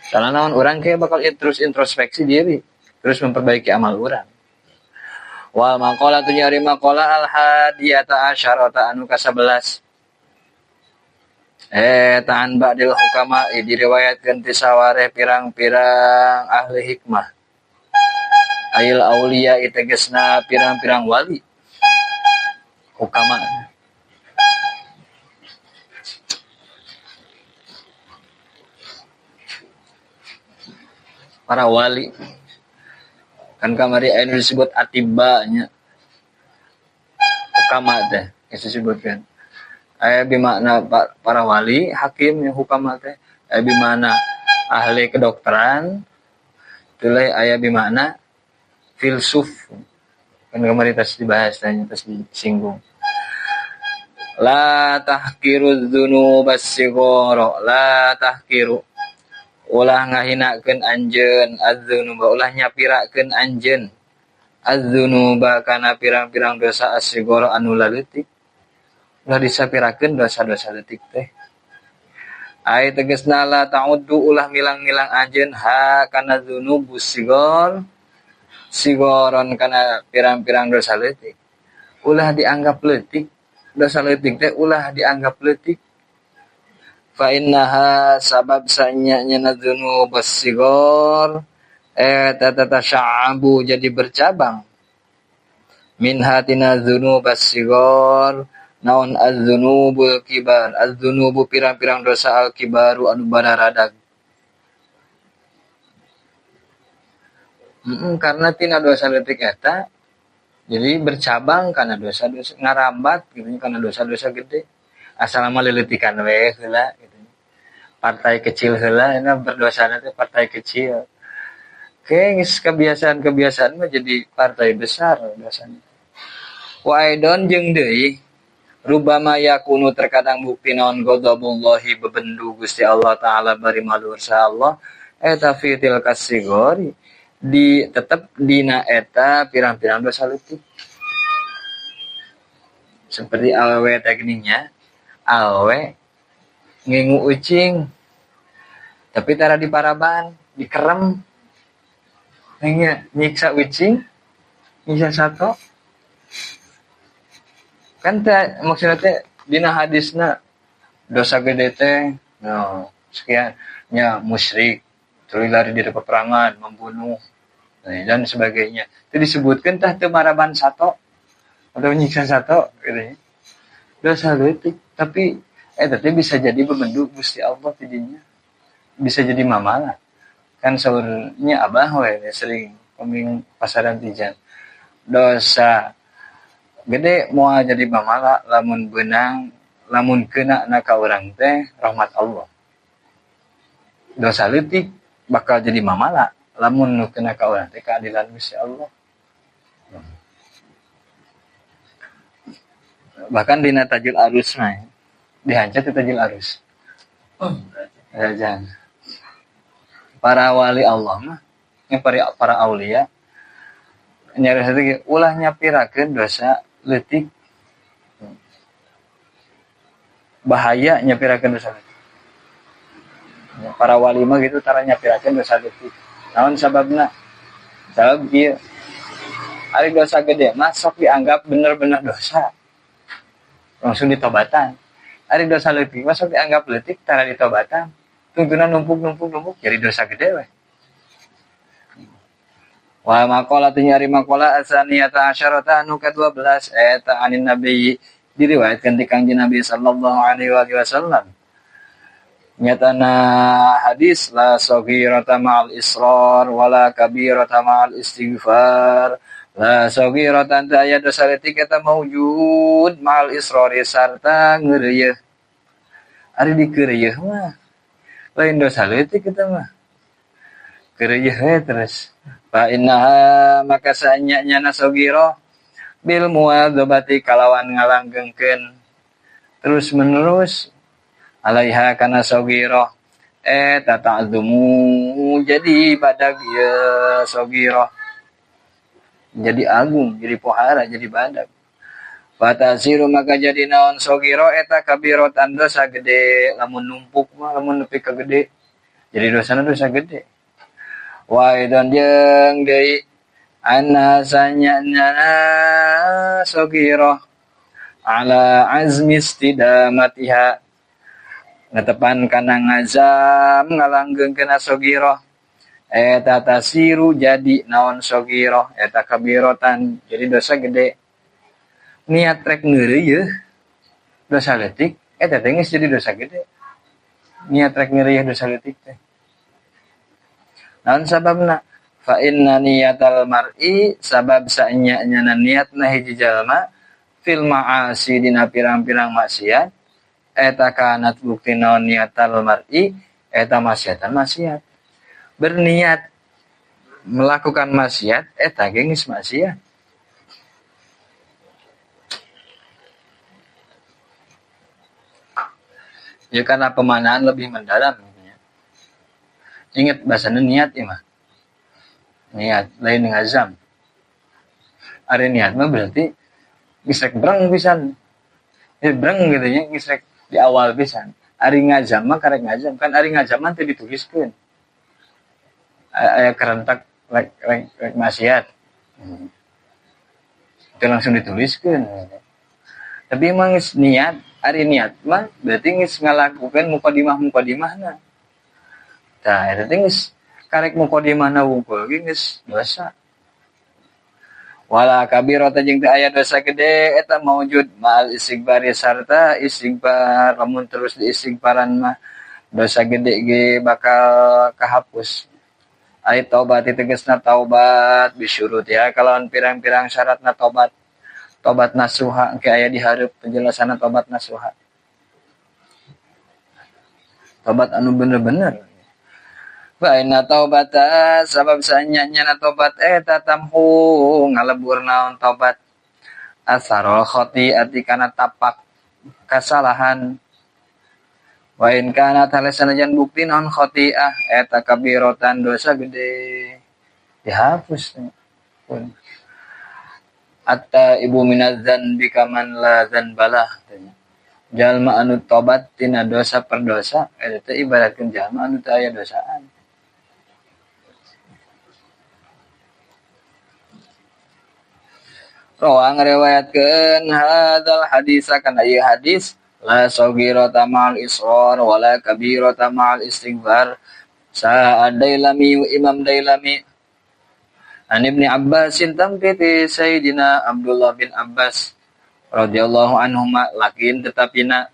Karena naon urang ke bakal terus introspeksi diri, terus memperbaiki amal urang. Wal maqala tu nyari maqala al hadiyata asyarata anu ka-11. Ta'an ba'dil hukama diriwayatkeun ti sawareh pirang-pirang ahli hikmah. Ail auliya tegesna pirang-pirang wali. Hukama. Para wali. Kan kamari anu disebut atibba nya. Hukama teh geus disebutkeun. Aya bimakna para wali, hakim yang hukama teh, aya bimakna ahli kedokteran, tuluy aya bimakna filsuf. Kan kamari tas dibahas tanya, tas disinggung. La tahkiru dzunubas sighara, la tahkiru. Ulah ngahinakeun anjeun adz-dzunuba, ulah nyapirakeun anjeun adz-dzunuba kana pirang-pirang dosa as-sighara anu laleutik. Ulah disapirakeun dosa-dosa leutik teh. Ai tegasna la ta'uddu ulah milang-milang anjeun ha kana dzunubus sighar, sigoron kana pirang-pirang dosa leutik. Ulah dianggap leutik, dosa leutik teh ulah dianggap leutik. Fa innaha sabab sanya dzunubus sigor tatasya'abu jadi bercabang. Minha tina dzunubas sigor naon az-dzunubul kibar, az-dzunubu pirang-pirang dosa al-kibaru anu bararadag. Karena tina dosa leutik eta jadi bercabang karena dosa-dosa ngarambat gitu, karena dosa-dosa gede. Asal mah leleutikan we heula gitu. Partai kecil heula eta berdosana teh partai kecil. Ke geus kebiasaan-kebiasaan mah jadi partai besar dosana. Wa aidon jeung deui rubama yakunu terkadang bukti naon ghadabullahi bebendu Gusti Allah taala bari maluhur sa Allah eta fi tilka sigori di tetep dina eta pirang-pirang dosa leutik. Seperti awewe teh geuning awe ngingu ucing tapi tara di paraban dikerem nya nyiksa ucing nyiksa sato kan teh maksudna teh dina hadisna dosa gede teh no sekian nya musyrik tuluy lari dari peperangan membunuh dan sebagainya itu disebutkan tah teu maraban sato atau nyiksa sato gitu dosa leutik tapi tapi bisa jadi bebendu Gusti Allah tidinya bisa jadi mamala kan saurnya abah we sering peming pasaran tijan dosa gede moal jadi mamala lamun beunang lamun kena na ka urang teh rahmat Allah dosa leutik bakal jadi mamala lamun nu kena ka urang teh keadilan Gusti Allah. Bahkan dina Tajul Arus mah dihancat di Tajul Arus. Jangan. Para wali Allah mah, para aulia nyari satu ulah nyapirakeun dosa leutik. Bahaya nyapirakeun dosa leutik. Para wali mah gitu tara nyapirakeun dosa leutik. Naon sababna? Sabab ieu. Ari dosa gede mah sok dianggap bener-bener dosa. Langsung ditobatan. Ari dosa leutik mah sok dianggap leutik tara ditobatan. Tungtuna numpuk-numpuk jadi dosa gede we. Wa maqala nyari maqala asaniyata asyarata anu ka-12 eta anin nabi diriwayatkeun ti Kangjeng Nabi sallallahu alaihi wasallam. Nyatana hadis la saghirata ma'al israr wala kabirata ma'al istighfar. La saghiratan ta aya dosa leutik eta maujud ma'al israri sarta ngeureuyeuh. Ari dikeureuyeah mah lain dosa leutik eta mah. Keureuyeah we terus. Fa innaha maka saanya nyana saghirah bil muadzabati kalawan ngalanggengkeun terus menerus alaiha kana saghirah eta ta'zumu jadi badag ieu saghirah jadi agung, jadi pohara, jadi badag. Fatasiru maka jadi naon sogiro eta kabirotan dosa gede lamun numpuk mah lamun nepi ka gede jadi dosana dosa gede. Wa aidan jeung deui anna sanyana sogiro ala azmi istidamatiha netepan kana ngazam ngalanggengkeun sogiro eta tasiru jadi naon sogiro eta kabirotan jadi dosa gede. Niat rek ngeureuh dosa leutik eta teh geus jadi dosa gede. Niat rek ngeureuh dosa leutik teh naon sababna fa inna niyatal mar'i sabab saenya-nyana niatna hiji jalma fil ma'asi dina pirang-pirang maksiat eta kanat bukti naon niatal mar'i eta maksiatan maksiat. Berniat melakukan maksiat eta ge geus maksiat. Ya karena pemanaan lebih mendalam. Ingat bahasanya niat ya mah. Niat lain ngazam. Ari niat mah berarti geus rek breng pisan. Ya breng gitu nya geus rek di awal pisan. Ari ngazam mah karek ngazam kan ari ngazam mah teu dituliskeun. Aya kerentak rek rek maksiat. Itu langsung dituliskeun. Tapi emang geus niat, ari niat mah berarti geus ngalakukeun mukadimah-mukadimahna. Tah eta teh geus karek mukadimahna wungkul ge geus dosa. Wala kabirata jeung teu aya dosa gede eta maujud ma'al istighfar sarta istighfar lamun terus diistighfaran mah dosa gede ge bakal kahapus. Ai taubat tegasna taubat bisyurut ya kalawan pirang-pirang syaratna taubat. Tobat nasuha engke aya dihareup penjelasanna tobat nasuha. Tobat anu bener-bener. Fa inna taubata sabab sanyanya tobat eta tamhu ngalebur naon tobat asarul khati'ati kana tapak kasalahan. Wa in kana sanajan bukti naon khati'ah eta kabirotan dosa gede dihapus pun. Atta ibu minaz dzanbi kaman la dzanbalah jalma anu tobat tina dosa per dosa eta teh ibaratkeun jalma anu teu aya dosaan. Rawa ngriwayatkeun hadzal hadis kana ieu hadis la saghirata ma'al israr wala kabirata ma'al istighfar sa'ad Dailami Imam Dailami an Ibni Abbasin tampi Sayyidina Abdullah bin Abbas radhiyallahu anhuma lakin tetapina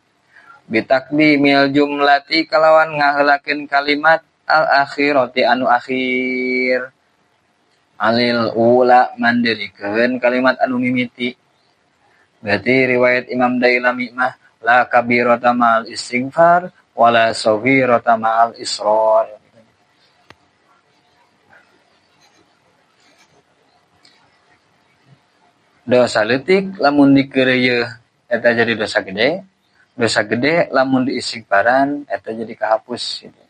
bitakdimil jumlati kalawan ngaheulakeun kalimat al akhirati anu akhir alil ula mandirikeun kalimat anu mimiti. Berarti riwayat Imam Dailami mah la kabirata ma'al istighfar wala saghirata ma'al israr. Dosa leutik lamun dikeureuyeun eta jadi dosa gede, dosa gede lamun diistighfaran eta jadi kahapus gitu.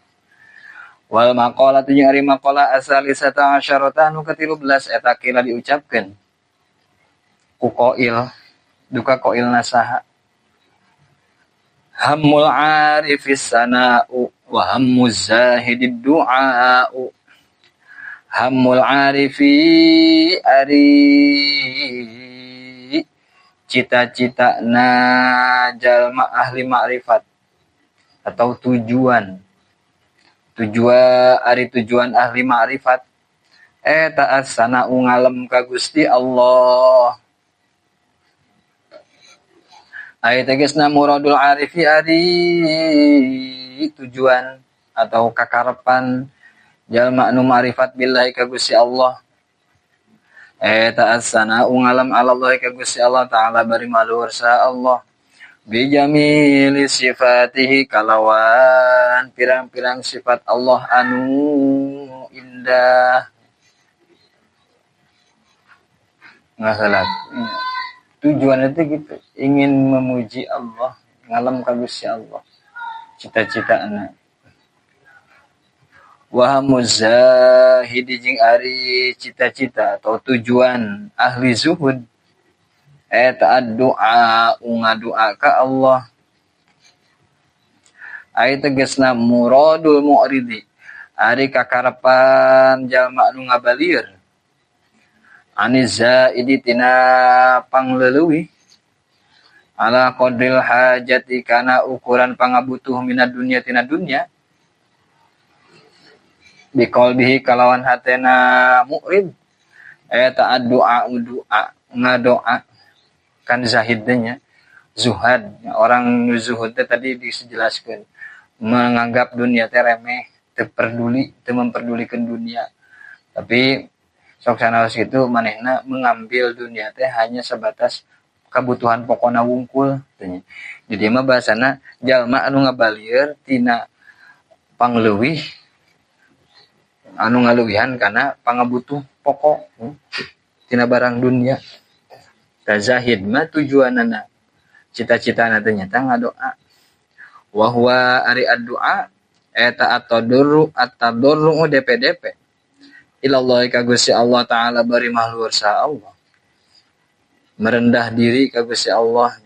Wal maqalatu jeung ari maqalah asalisata asyarata anu ke-13 eta kila diucapkeun ku qail duka qailna saha hammul arifis sana'u wa hammuz zahidid du'a'u. Hammul arifi ari cita-cita na jalma ahli ma'rifat atau tujuan tujuan ari tujuan ahli ma'rifat eta asana ngalem ka Gusti Allah. Ai tegasna muradul arifi ari tujuan atau kakarepan jalma anu ma'rifat billahi ka Gusti Allah. Eta asana ngalem Allah ka Gusti Allah taala bari maluhur sa Allah bijamili sifatihi kalawan pirang-pirang sifat Allah anu indah. Ngasalat tujuan itu gitu, ingin memuji Allah, ngalem ka Gusti Allah, cita-cita anak. Wa muzahidi jeung ari cita-cita atau tujuan ahli zuhud Eta doa ngadoa ka Allah. Ai tegasna muradul mu'ridi ari kakarepan jalma anu ngabalieur aniza idi tina pangleuwih ala qadril hajati kana ukuran pangabutuh minad dunya tina dunya biqalbihi kalawan hatena mu'rid eta doa doa ngadoa kan zahidnya zuhad orang zuhud teh tadi dijelaskeun menganggap dunia teh remeh teu peduli teu memperdulikan dunia tapi sok sanaos kitu manehna mengambil dunia teh hanya sebatas kebutuhan pokona wungkul teh. Jadi mah bahasana jalma anu ngabalieur tina pangleuwih anu ngaluwihan kana pangabutuh pokok tina barang dunia. Zahid mah tujuanana cita-citana teh nyata ngadoa wa huwa ari addu'a eta at-tadarru at-tadarru DPDP ilallah ka Gusti Allah taala bari mahluhur sa Allah merendah diri ka Gusti Allah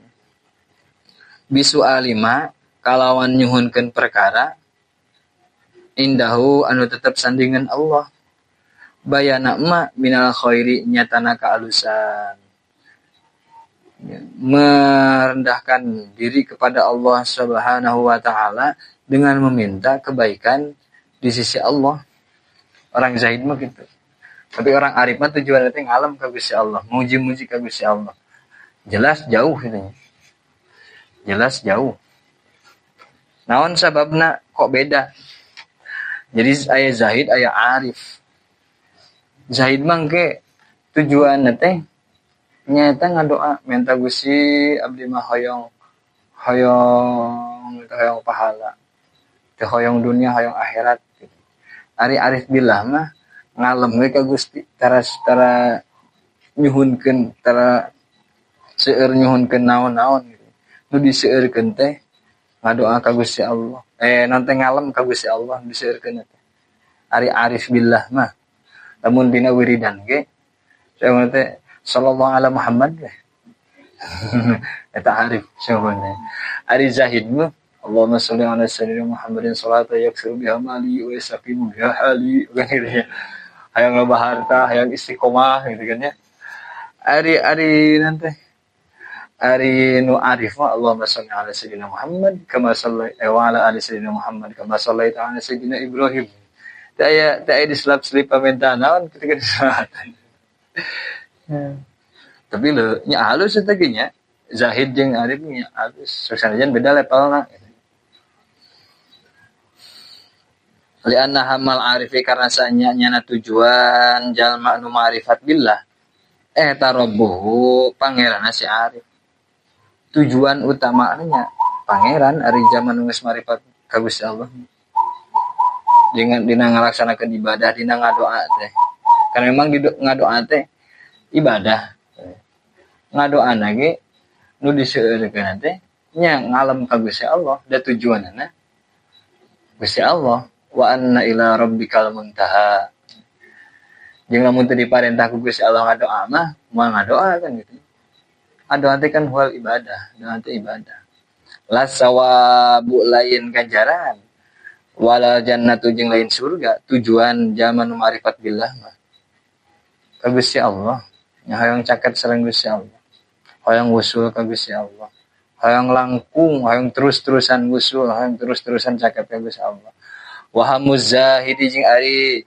bisualima kalawan nyuhunkeun perkara indahu anu tetep sandingan Allah bayana ma minal khairi nyatana kaalusan merendahkan diri kepada Allah Subhanahu wa taala dengan meminta kebaikan di sisi Allah. Orang zahid mah gitu. Tapi orang arif mah tujuannya teh ngalem ka Gusti Allah, muji-muji ka Gusti Allah. Jelas jauh gitu. Jelas jauh. Naon sababna kok beda? Jadi aya zahid aya arif. Zahid mah ke tujuanna teh nyata ngadoa minta Gusti abdi mah hoyong hoyong hoyong pahala teu hoyong dunia hoyong akhirat gitu. Ari arif billah mah ngalem we ka Gusti tara tara nyuhunkeun tara seueur nyuhunkeun naon-naon gitu. Nu diseueurkeun teh ngadoa ka Gusti Allah nanti ngalem ka Gusti Allah diseueurkeun teh. Ari arif billah mah lamun dina wiridan ge saya teh sallallahu ala Muhammad weh. Eta arif sebenarnya. Ari zahid mah Allahumma sholli ala sayyidina Muhammadin salatan yaksiru biha mali wa yastaqimu biha hali kan gitu ya. Hayang loba harta, hayang istiqomah gitu kan ya. Ari ari nanti ari nu arif mah Allahumma sholli ala sayyidina Muhammad kama sallai wa ala ali sayyidina Muhammad kama sallaita ala sayyidina Ibrahim. Teu aya teu aya diselap-selip pamintaan naon ketika disalatan. Tapi lho nya halus eta ge nya zahid jeung arif nya halus sanajan beda levelna. Li'anna hamal arifi karena sanya nyana tujuan jalma anu ma'rifat billah eta rabbuhu pangeranna si arif. Tujuan utamanya pangeran ari zaman geus ma'rifat ka Gusti Allah. Dengan dina ngalaksanakeun ibadah dina ngadoa teh. Karena memang ngadoa teh ibadah. Ngadoana ge nu diseueurkeun teh nya ngalem ka Gusti Allah da tujuanna Gusti Allah wa anna ila rabbikal muntaha. Jeung lamun teu diparentah ku Gusti Allah ngadoa mah moal ngadoa kan gitu. Doa teh kan hual ibadah, doa teh ibadah. La sawabu lain ganjaran wala jannatu jeung lain surga tujuan jalma nu ma'rifat billah mah ka Gusti Allah. Nya hoyong caket sareng Gusti Allah. Hoyong wusul ka Gusti Allah. Hoyong langkung, hoyong terus-terusan wusul, hoyong terus-terusan caket ka Gusti Allah. Wa hamuz zahidi jeung ari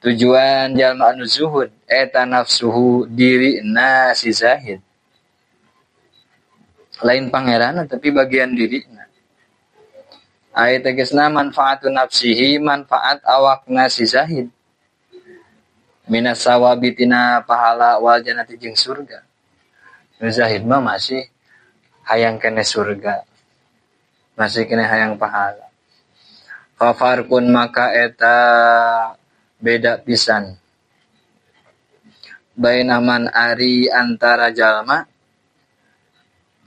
tujuan jalma anu zuhud eta nafsuhu dirina si zahid. Lain pangeranna tapi bagian dirina. Ai tegasna manfaatun nafsihi manfaat awakna si zahid. Minas sawabi tina pahala wal jannati jeung surga. Nu zahid mah masih hayang kene surga. Masih kene hayang pahala. Fa farqun maka eta beda pisan. Bainaman ari antara jalma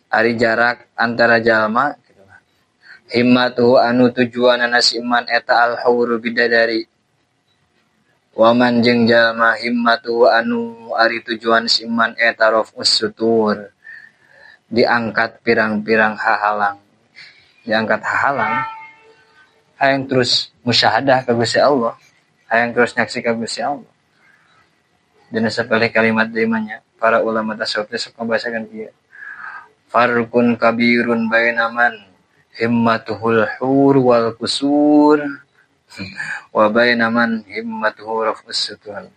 ari jarak antara jalma gitu. Himmatuhu anu tujuanana si iman eta al-huru bidadari. Waman jeung jalma himmatuhu anu ari tujuan si iman eta raf'us sutur. Diangkat pirang-pirang hahalang, diangkat hahalang hayang terus musyahadah ka Gusti Allah, hayang terus nyaksi ka Gusti Allah. Dina sapalih kalimat deui mah nya para ulama tasawuf teh sok ngabahasakeun kieu. Farqun kabirun baina man himmatuhul hur wal kusur wa baina man himmatuhu raf'us sutur.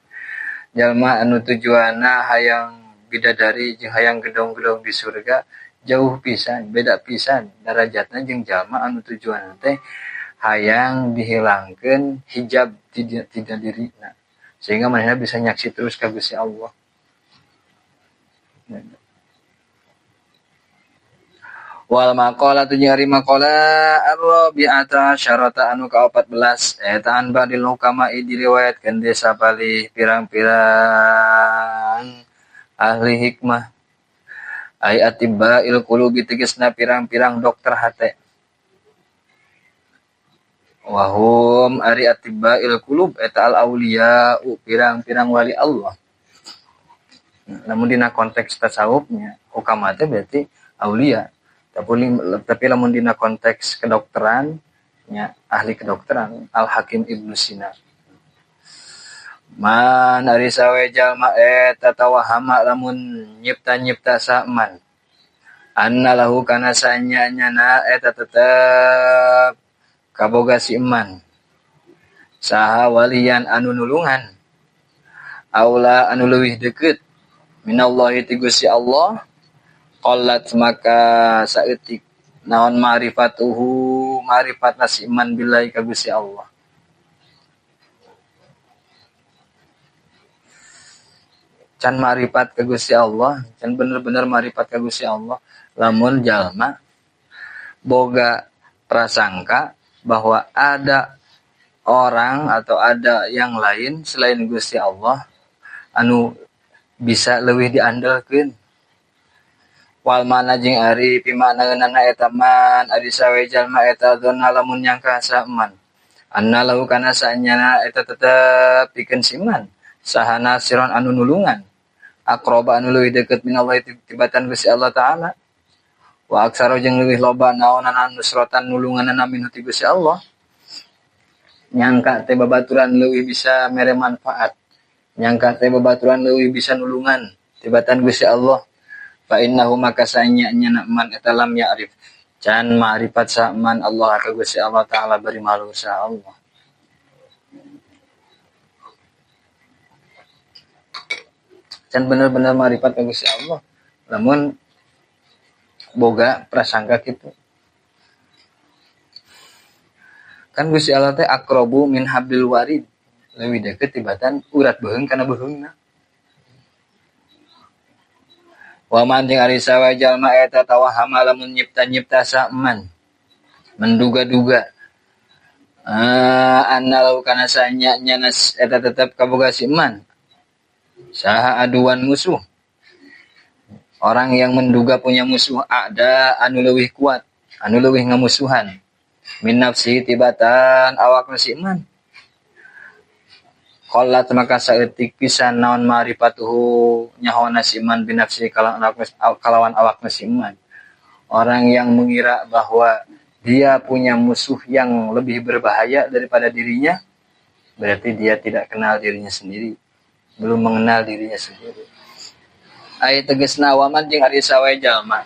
Jalma anu tujuanna hayang bidadari jeung hayang gedong-gedong di surga jauh pisan, beda pisan darajatna jeung jalma anu tujuanna teh hayang dihilangkeun hijab tina dirina sehingga manehna bisa nyaksi terus ka Gusti Allah. Wal maqalatu jeung ari maqala ar-rabi'ata syarata anu ka-14 eta an ba'dil hukama diriwayatkeun desa palih pirang-pirang ahli hikmah ay atibail qulubi tegasna pirang-pirang dokter hate. Wahum ari atibail qulub eta al auliya pirang-pirang wali Allah. Namun dina konteks tasawufnya hukama teh berarti aulia. Tapi lamun dina konteks kedokteran nya ahli kedokteran Al Hakim Ibnu Sina. Man ari sawe jalma eta tawahama lamun nyipta-nyipta saman anna lahu kana sanya-nyana eta tetep kaboga si iman saha waliyan anu nulungan aula anu leuwih deukeut minallahi ti Gusti Allah qallat maka saeutik naon ma'rifatuhu ma'rifatna si iman billahi ka Gusti Allah. Can ma'rifat ka Gusti Allah, can bener-bener ma'rifat ka Gusti Allah lamun jalma boga prasangka bahwa ada orang atau ada yang lain selain Gusti Allah anu bisa leuwih diandalkeun. Wal mana jeung ari pimanaeunana eta man ari sawe jalma eta dzonna lamun nyangka saman anna lahu kana sanyana eta tetep pikeun siman saha nasiron anu nulungan aqraba anu leuwih deukeut minallahi tibatan Gusti Allah taala wa aksaro jeung leuwih loba naonan nusratan nulunganana minhu ti Gusti Allah. Nyangka teh babaturan leuwih bisa mere manfaat, nyangka teh babaturan leuwih bisa nulungan tibatan Gusti Allah. Fa innahu maka sanya nya man eta lam ya'rif can ma'rifat sa man Allah ka Gusti Allah taala bari malu sa Allah. Can bener-bener ma'rifat ka Gusti Allah lamun boga prasangka kitu. Kan Gusti Allah teh aqrabu min hablil warid, leuwih deukeut tibatan urat beuheung kana beuheungna. Wa man jeung ari sawe jalma eta tawahama lamun nyipta-nyipta saman menduga-duga anna lau kana sanya nya eta tetep kaboga si iman saha aduan musuh. Orang yang menduga punya musuh ada anu leuwih kuat, anu leuwih ngamusuhan min nafsi tibatan awakna si iman. Qallat maka saeutik pisan naon ma'rifatuhu nyahona si iman binafsi kalawan awakna si iman. Orang yang mengira bahwa dia punya musuh yang lebih berbahaya daripada dirinya, berarti dia tidak kenal dirinya sendiri, belum mengenal dirinya sendiri. Ai tegasna waman jeung ari sawe jalma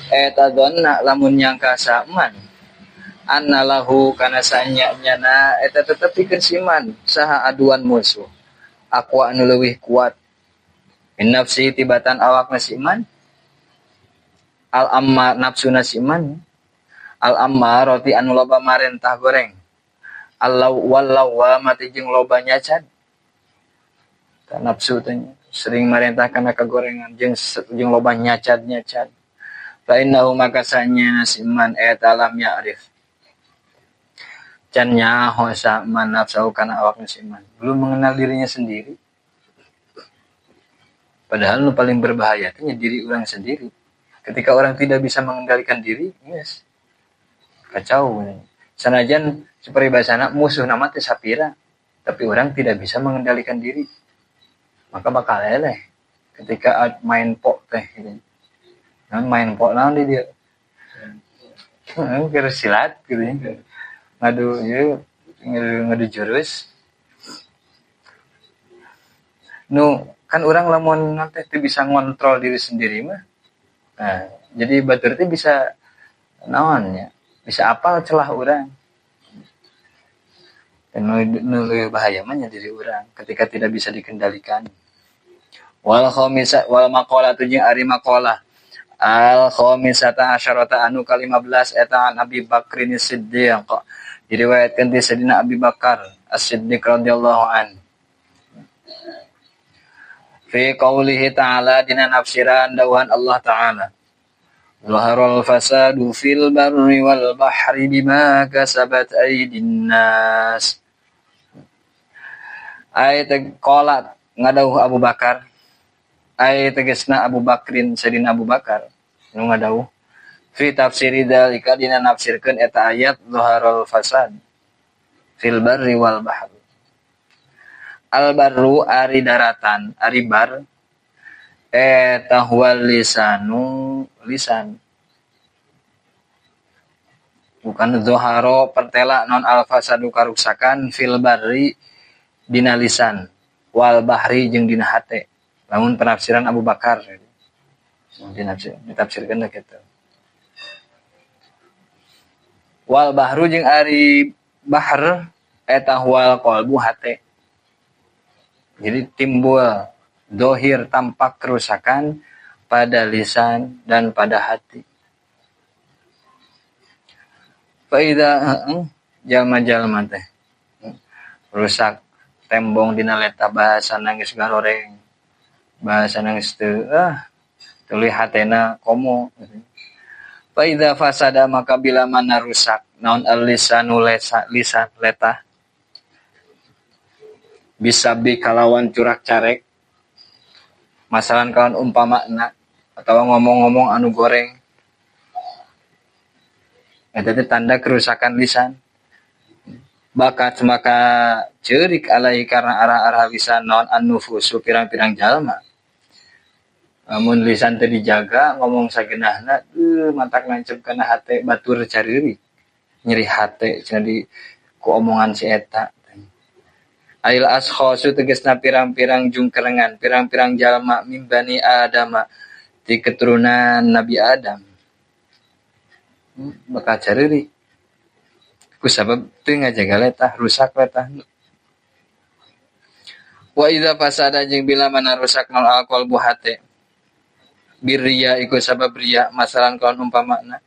eta donna lamun nyangka saman anna lahu kana sanya nyana eta tetep pikeun siman saha aduan musuh aqwa anu leuwih kuat min nafsi tibatan awakna si iman al amma nafsuna si iman al ammarati anu loba marentah goreng allau wallau wa mati jeung loba nyacad. Ta nafsu teh sering marentah kana kagorengan jeung loba nyacad-nyacad. Fa innahu maka sanya si iman eta lam ya'rif can nyaho saman nafsahu kana awakna si iman, belum mengenal dirinya sendiri. Padahal nu paling berbahaya teh diri orang sendiri. Ketika orang tidak bisa mengendalikan diri, yes, kacau. Sanajan saperibasana musuh nama teh sapira, tapi orang tidak bisa mengendalikan diri, maka bakal eleh ketika main pok teh gitu. Naon main pok naon di dieu? Heeh, silat gitu ya. Ngadu ieu ngadu jurus. Nu kan urang lamun teh teu bisa ngontrol diri sendiri mah. Nah, jadi batur teh bisa naon nya? Bisa apal celah urang. Dan nu leuwih bahaya mah nya diri urang ketika tidak bisa dikendalikan. Wal khamisa wal maqalatu jeung ari maqalah. Al khamisata asyarata anu ka-15 eta an Abi Bakrin Siddiq. Diriwayatkeun ti Sayyidina Abi Bakar As-Siddiq radhiyallahu an. Fi qaulihi ta'ala dina nafsiran dawuhan Allah ta'ala. Zaharal fasadu fil barri wal bahri bima kasabat aydin nas. Ayat qala ngadawuh Abu Bakar. Ay tegesna Abu Bakrin Sayyidina Abu Bakar nu ngadawuh fi tafsiri dzalika dina nafsirkeun eta ayat zaharul fasad fil barri wal bahr. Al barru ari daratan ari bar eta huwal lisanu lisan bukan zaharo pertela non al fasadu karuksakan fil barri dina lisan wal bahri jeung dina hate. Lamun penafsiran Abu Bakar ditafsirkeun kitu. Wal bahru jeung ari bahr eta huwal qalbu hate. Jadi timbul dohir tampak kerusakan pada lisan dan pada hati. Fa idza jalma-jalma teh rusak tembong dina leta bahasa nangis garoreng. Bahasa nangis teu tuluy hatena komo. Fa idza fasada maka bila mana rusak naon al-lisanu lisan letah bisa bi kalawan curak carek masalan kawan umpamakna atau ngomong-ngomong anu goreng eta teh tanda kerusakan lisan. Bakat maka ceurik alai karena arah-arah lisan naon an-nufusu pirang-pirang jalma. Lamun lisan teu dijaga ngomong sagenahna mantak nancep kana hate batur careurik nyeri hate cenah di ku omongan si eta. Ail askhasu tegasna pirang-pirang jungkerengan pirang-pirang jalma min bani Adam ti keturunan Nabi Adam bakal careurik ku sabab teu ngajaga letah rusak letah. Wa idza fasada jeung bila mana rusak nal alqalbu hate birriya iku sabab riya masalan kawan umpamakna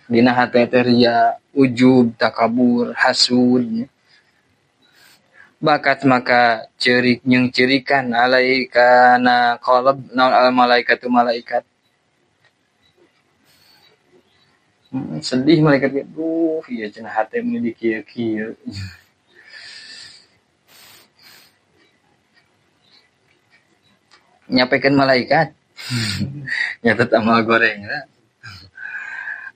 dina hate teh riya ujub takabur hasud bakat maka ceurik jeung cirikan alaika na qalb naon al malaikatu malaikat. Sedih malaikat duh ieu cenah hate mun di kieu-kieu. Nyapekeun malaikat nyatet amal goreng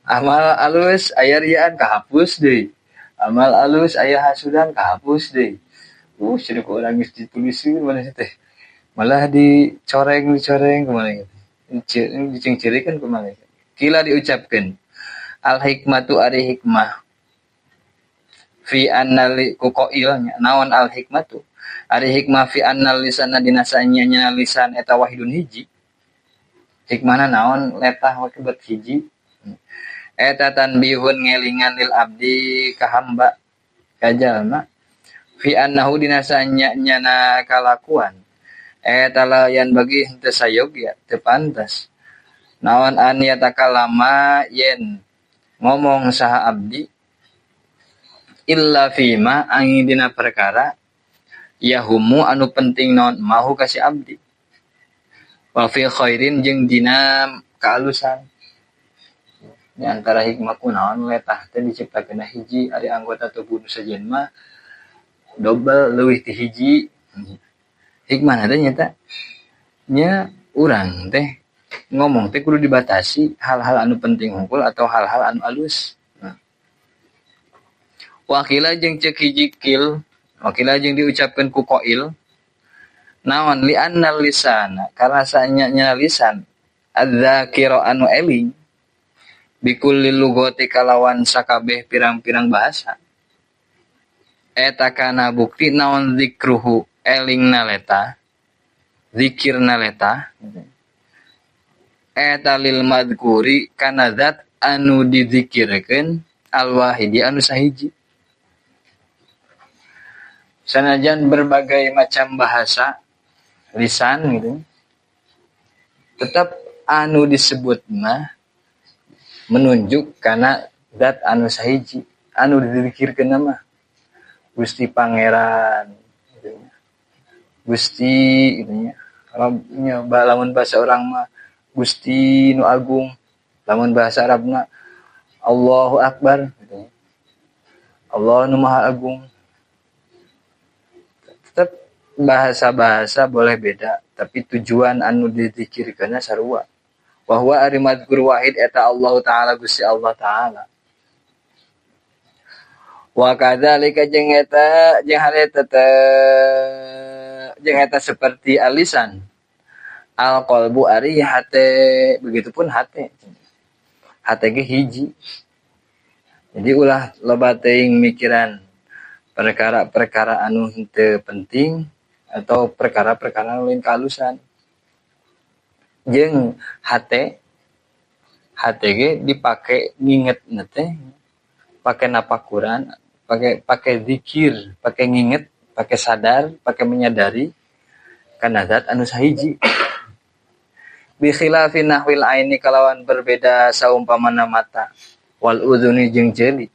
amal alus aya riaan kahapus deui amal alus aya hasudan kahapus deui. Cenah ku urang geus dituliskeun mana teh malah dicoreng-dicoreng ku malaikat dicengcirikeun ku malaikat. Kila diucapkeun al hikmatu ari hikmah fi annali ku qail naon al hikmatu ari hikmah fi annal lisana dina sanya lisan eta wahidun hiji. Hikmahna naon letah wakibat hiji eta tanbihun ngelingan lil abdi ka hamba ka jalma fi annahu dina sanya nyana kalakuan eta layan bagi henteu sayogya teu pantas naon an yatakalama yen ngomong saha abdi illa fima angin dina perkara yahumu anu penting naon mahu kasih abdi wa fi khairin jeung dina kaalusan. Di antara hikmah kunaon letah teh diciptakeun hiji ari anggota tubuh nu sejen mah dobel leuwih ti hiji. Hikmah teh nyata nya urang teh ngomong teh kudu dibatasi hal-hal anu penting hungkul atau hal-hal anu alus. Nah. Wakila jeung ceuk hiji kil, wakila jeung diucapkeun ku qail naon li annal lisana karena sanya lisan adzakira anu eling bikulli lugati kalawan sakabeh pirang-pirang bahasa eta kana bukti naon zikruhu eling naleta zikir naleta eta lil madhkuri kana zat anu dizikirkeun al-wahidi anu sahiji. Sanajan berbagai macam bahasa lisan gitu, tetap anu disebut mah menunjuk kana zat anu sahiji anu dizikirkeun mah Gusti Pangeran gitu. Gusti gitu nya. Nya lamun bahasa orang mah Gusti nu agung, lamun bahasa Arabna Allahu Akbar gitu. Allah nu Maha Agung. Tetap bahasa-bahasa boleh beda, tapi tujuan anu dizikirkeunna sarua. Wa huwa ari madzkur wahid eta Allah Ta'ala Gusti Allah Ta'ala. Wa kadzalika jeung eta jeung hal eta jeung eta seperti alisan al qalbu ari hate, begitupun hate. Hate ge hiji. Jadi ulah loba teuing mikiran perkara-perkara anu henteu penting atau perkara-perkara anu lain kaalusan. Jeung hate, hate ge dipake ngingetna teh, pake napakuran, pake zikir, pake nginget, pake sadar, pake menyadari kana zat anu sahiji. Bi khilafi nahwil aini kalawan berbeda saumpamana mata wal udhuni jeung ceuli.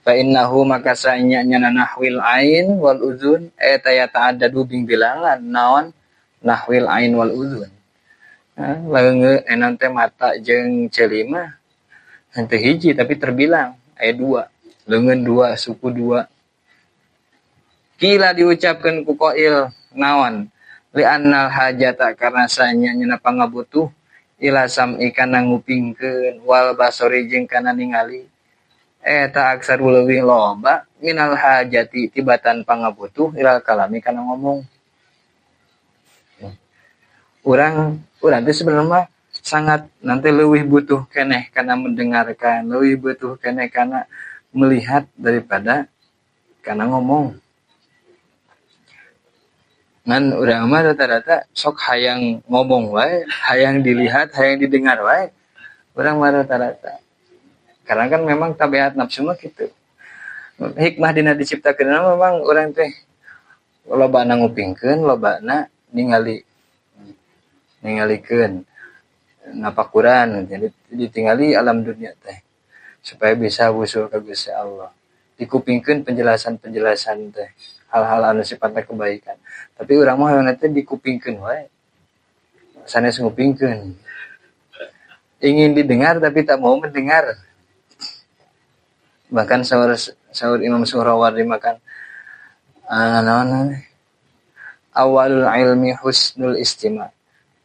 Fa innahu maka saenya nyana nahwil ain wal udhun eta ya ta'addadu bing bilangan naon nahwil ain wal udhun. Leungeun enan teh mata jeung ceuli mah henteu hiji tapi terbilang aya dua, leungeun dua, suku dua. Kila diucapkeun ku qail naon li annal hajata karena saenya nyana pangabutuh ila sam'i kana ngupingkeun wal basori jeung kana ningali eta aksaru leuwih loba minal hajati tibatan pangabutuh ilal kalami kana ngomong. Urang teh sebenarnya sangat nanti leuwih butuh keneh kana mendengarkan, leuwih butuh keneh kana melihat daripada kana ngomong. Ngan urang mah rata-rata sok hayang ngomong wae, hayang dilihat, hayang didengar wae. Urang mah rata-rata. Karena kan memang tabiat nafsu mah kitu. Hikmah dina diciptakeun memang urang teh lobana ngupingkeun, lobana ningali. Ningalikeun napakuran, jadi ditingali alam dunia teh supaya bisa wusul ka Gusti Allah. Dikupingkeun penjelasan-penjelasan teh hal-hal anu sifatna kebaikan. Tapi urang mah hoyong teh dikupingkeun wae. Sanes ngupingkeun. Ingin didengar tapi tak mau mendengar. Bahkan saur Imam Suhrawardi makan naon awalul ilmi husnul istima.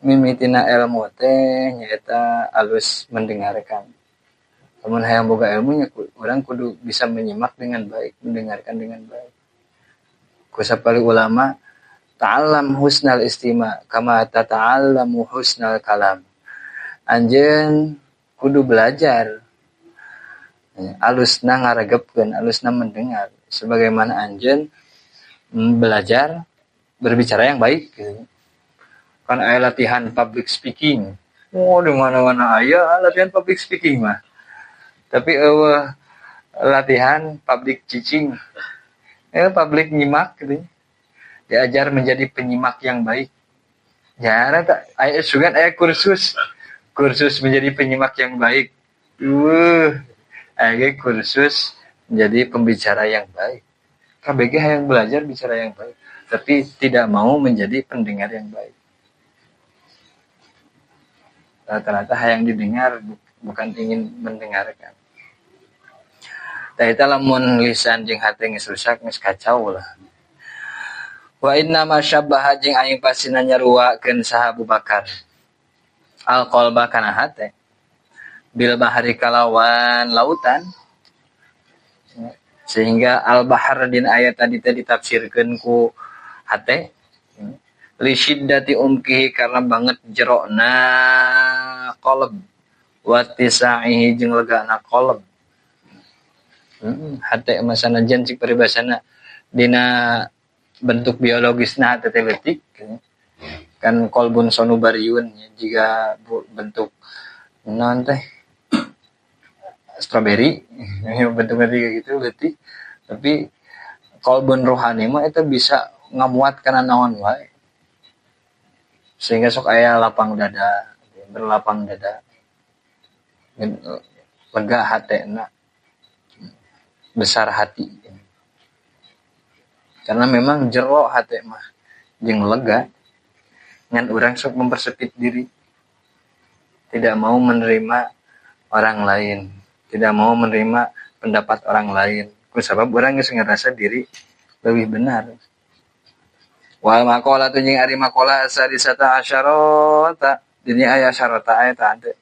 Mimitina ilmu teh nyaeta alus mendengarkan. Lamun hayang boga ilmunya urang kudu bisa menyimak dengan baik, mendengarkan dengan baik. Ku sapali ulama ta'allam husnal istima kama tata'allamu husnal kalam. Anjeun kudu belajar alusna ngaregepkeun, alusna mendengar sebagaimana anjeun belajar berbicara yang baik gitu. Kan aya latihan public speaking. Oh, di mana-mana aya latihan public speaking mah. Tapi eueuh latihan public teaching. Public nyimak gitu. Diajar menjadi penyimak yang baik. Jarang tak aya sugan aya kursus. Kursus menjadi penyimak yang baik. Aya kursus menjadi pembicara yang baik. KBG hayang belajar bicara yang baik, tapi tidak mau menjadi pendengar yang baik. Rata-rata hayang didengar bukan ingin mendengarkan. Tah eta lamun lisan jeung hate geus rusak geus kacau lah. Wa inna ma syabbaha jeung aing pasina nyaruakeun saha Abu Bakar. Al qalba kana hate bil bahari kalawan lautan. Sehingga al bahar din ayat tadi teh ditafsirkeun ku hate. Li syiddati umkihi karena banget jerokna qalb wa tisaihi jeung legana qalb. Hate mah sanajan cik paribasana dina bentuk biologisna hate teh leutik kan kolbun sonubariun jika bentuk naon teh strawberry bentuknya tiga gitu leutik, tapi kolbun rohani mah itu bisa ngamuat kana naon wae sehingga sok aya lapang dada, berlapang dada, lega hatena, besar hati. Karena memang jero hate mah jeung lega, ngan urang sok mempersempit diri, tidak mau menerima orang lain, tidak mau menerima pendapat orang lain. Kusabab urang geus ngerasa diri lebih benar. Wal maqala jeung ari maqala sadisata asyarata, dini aya syarata eta teh.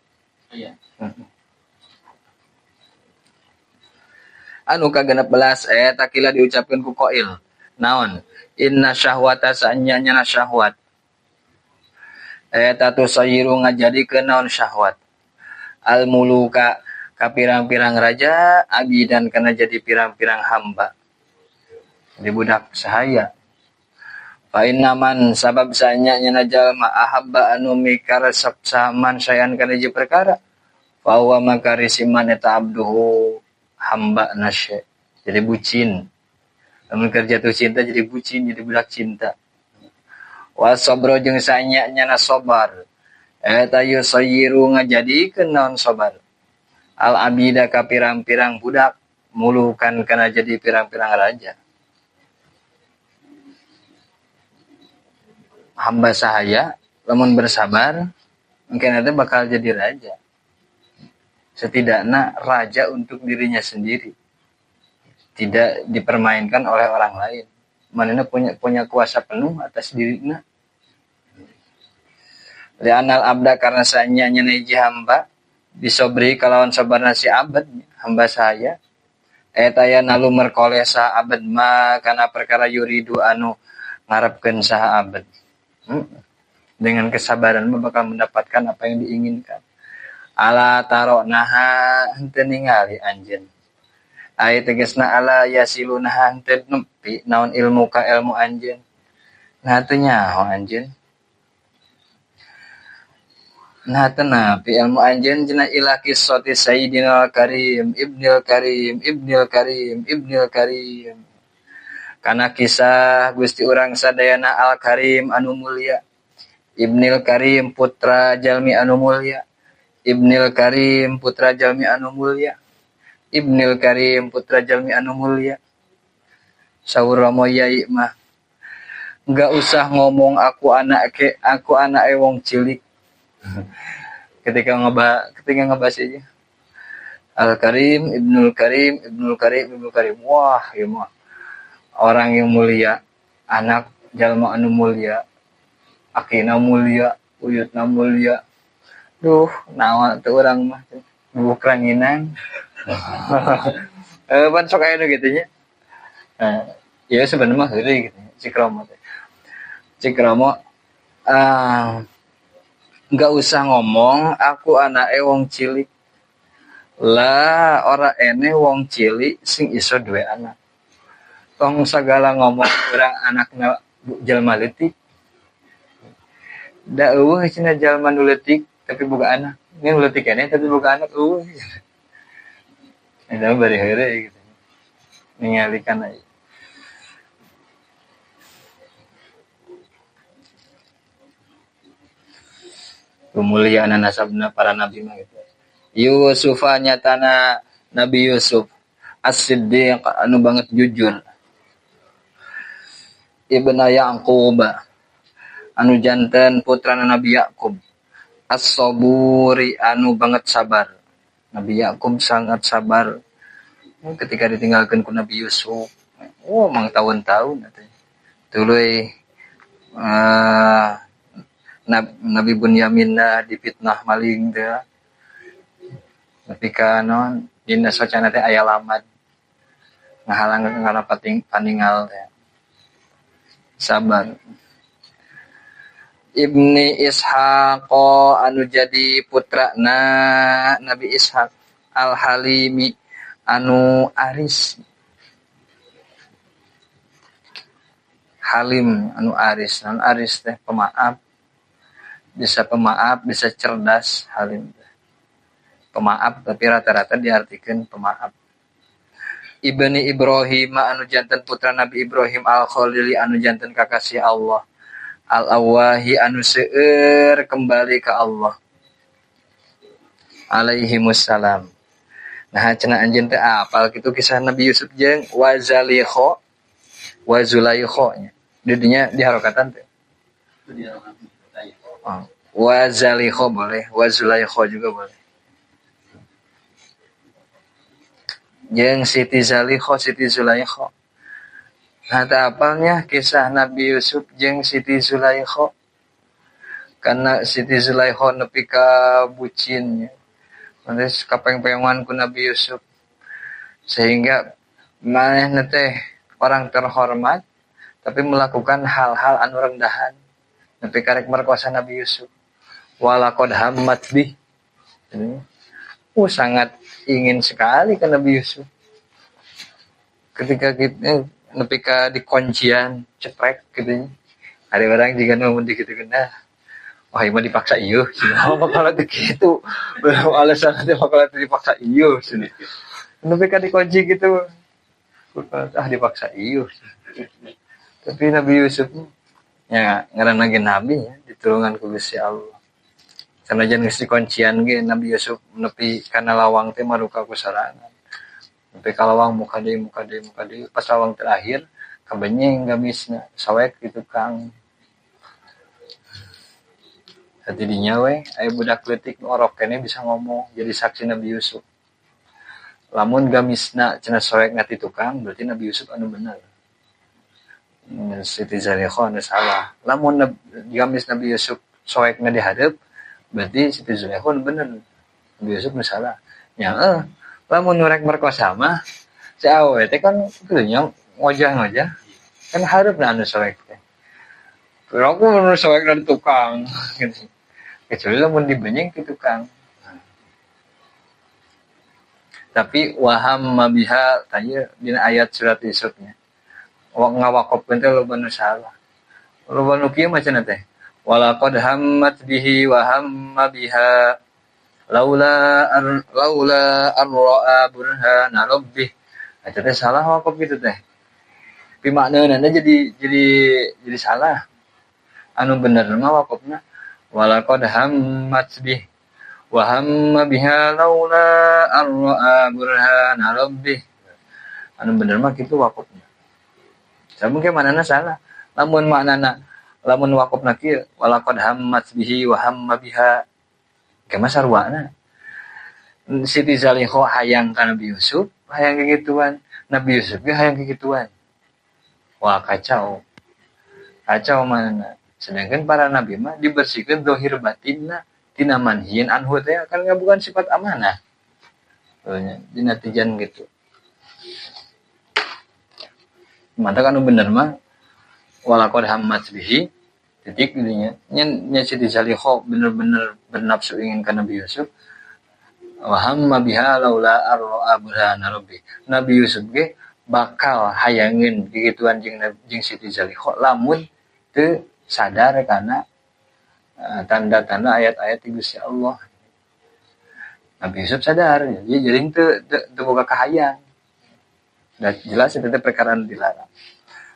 Iya. Anu ka-16 eta kila diucapkeun ku qail. Naon? Inna syahwata sanyanya syahwat. Eta tusayiru ngajadikeun naon syahwat. Al muluka ka pirang-pirang raja abidan kana jadi pirang-pirang hamba. Jadi budak sahaya. Fa inna man sabab sanyanya jalma ahabba anu mikaresep saman sayan kana hiji perkara. Fa huwa makarisiman eta abduhu hamba nasye. Jadi bucin. Lamun keur jatuh cinta jadi bucin, jadi budak cinta. Wa sabro jeung sanyanya na sabar. Eta yusayiru ngajadikeun naon sabar. Al abida ka pirang-pirang budak mulukan kana jadi pirang-pirang raja. Hamba sahaya lamun bersabar mungkin nanti bakal jadi raja. Setidaknya raja untuk dirinya sendiri. Tidak dipermainkan oleh orang lain. Manehna punya kuasa penuh atas dirinya. Li'anal abda karena sanyanya hiji hamba disobri kalawan sabarna si abad hamba sahaya. Eta ya nalu merkoleh saha abad ma kana perkara yuridu anu ngarepkeun saha abad. Dengan kesabaran bakal mendapatkan apa yang diinginkan. Ala taro naha henteu ningali anjeun. Ai tegasna ala yasilunaha henteu nepi naon ilmu ka ilmu anjeun. Nah teu nyaho anjeun. Nah teu napi ilmu anjeun cenah ila qissati Sayyidina Karim, Ibnil Karim, Ibnil Karim, Ibnil Karim. Kana kisah Gusti urang sadayana Al Karim anu mulia, Ibnil Karim putra jalmi anu mulia, Ibnil Karim putra jalmi anu mulia, Ibnil Karim putra jalmi anu mulia. Saur Romo Yai mah enggak usah ngomong aku anak ke, aku anak wong cilik. Ketika ngebahas aja Al Karim, Ibnul Karim, Ibnul Karim, Ibnul Karim. Wah, ieu mah orang yang mulia, anak jalma anu mulia, akina mulia, uyutna mulia. Duh, naon teu urang mah bubuk ranginang. Pan sok aya nu kitu nya. Ya sebenarnya mah heureuy gitu cik Romo teh. Cik Romo enggak usah ngomong aku anake wong cilik. Lah ora ene wong cilik sing iso duwe anak. Tong sagala ngomong urang anakna jalma leutik. Da eueuh cenah jalma nu leutik tapi boga anak. Ini nu leutik keneh tapi boga anak eueuh. Eta bari heureuy gitu. Ningali kana kemuliaan nasabna para nabi mah gitu. Yusufa nyatana Nabi Yusuf as-Siddiq anu banget jujur. Ibna Ya'qub anu janten putrana Nabi Yakub as-saburi anu banget sabar. Nabi Yakub sangat sabar ketika ditinggalkan ku Nabi Yusuf. Oh, mang tahun-tahun atuh. Tuluy Nabi Bunyamin dipitnah maling teh. Nepi ka naon dina socana teh aya lamad ngahalang kana paningal teh. Sabar. Ibni Ishaq anu jadi putrana Nabi Ishaq Al-Halimi anu aris. Halim anu aris, anu aris teh pemaaf. Bisa pemaaf, bisa cerdas Halim teh. Pemaaf tapi rata-rata diartikan pemaaf. Ibni Ibrahim anu janten putra Nabi Ibrahim Al-Khalili anu janten kakasih Allah. Al-Awahi anu seueur kembali ke Allah. Alaihimussalam. Nah cenah anjeun teh apal kitu kisah Nabi Yusuf jeung wa Zalikho wa Zulaikho nya. Di dinya diharokatan teh. Oh, wa Zalikho boleh, wa Zulaikho juga boleh. Jeung Siti Zalikho, Siti Zulaikho. Nah, teh apalnya kisah Nabi Yusuf jeung Siti Zulaikho. Karena Siti Zulaikho nepi ka bucin nya. Terus kapeng-pengan ku Nabi Yusuf. Sehingga manehna teh orang terhormat tapi melakukan hal-hal anu rendahan. Nepi karek merkosa Nabi Yusuf. Walaqad hammat bih. Sangat ingin sekali ke Nabi Yusuf. Ketika kita nepi ka dikuncian ceprek gitu. Ada orang jika nu mun dikitu nah. Wah, ieu mah dipaksa ieu. Oh, bakal teh kitu. Alasan teh bakal teh dipaksa ieu cenah. Nepi ka dikunci gitu. Ah dipaksa ieu. Tapi Nabi Yusuf ya ngaranna ge nabi ya, ditulungan ku Gusti Allah. Sanajan geus dikuncian ge Nabi Yusuf nepi kana lawang teh maruka ku sorangan. Nepi ka lawang muka deui muka deui muka deui pas lawang terakhir kabenyeng gamisna soek di tukang. Hati dinya we aya budak leutik nu orok keneh bisa ngomong jadi saksi Nabi Yusuf. Lamun gamisna cenah soek na ti tukang berarti Nabi Yusuf anu bener. Siti Zulaikha anu salah. Lamun gamis Nabi Yusuf soek na dihareup berarti Siti Zulaikha anu bener. Nabi Yusuf nu salah. Nya lamun nu rek merkosa mah si awewe teh kan kitu nya ngojah-ngojah kan hareupna anu soek teh. Pero aku nu soek na di tukang gitu. Kecuali lamun dibenyeng ke tukang. Tapi waham biha tanya dina ayat surat Yusufnya. Ngawakopkeun teh loba nu salah. Loba nu kieu mah cenah teh. Walaqad hammat bihi wa hamma biha laula laula an ra'a burhana rabbih. Eta teh salah wakop kitu teh. Pimakneunana jadi salah. Anu bener mah wakopna walaqad hammat bih wa hamma biha laula an ra'a burhana rabbih. Anu bener mah kitu wakopna. Mungkin maknana salah. Lamun maknana lamun wakopna kieu walaqad hammat bihi wa hamma biha. Kumaha sarwana? Siti Zulaikha hayang ka Nabi Yusuf, hayang kikituan. Nabi Yusuf ge hayang kikituan. Wah, kacau. Kacau mana? Sedangkan para nabi mah dibersihkan zahir batinna tina manhiin anhu teh kan bukan sifat amanah. Dina tijan gitu. Mata kan bener mah walaqad hammat bihi titik dinya nya Siti Zulaikha bener-bener bernafsu ingin ka Nabi Yusuf wa hamma biha laula arra burhana rabbi. Nabi Yusuf ge bakal hayangin kikituan jeung Siti Zulaikha lamun teu sadar karena tanda-tanda ayat-ayat Gusti Allah. Nabi Yusuf sadar jadi teu boga kahayang. Dan jelas itu perkara dilarang.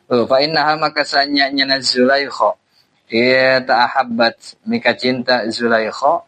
Fa innaha maka sanya nyana Zulaikha. Ia ta'ahabbat mika cinta Zulaikha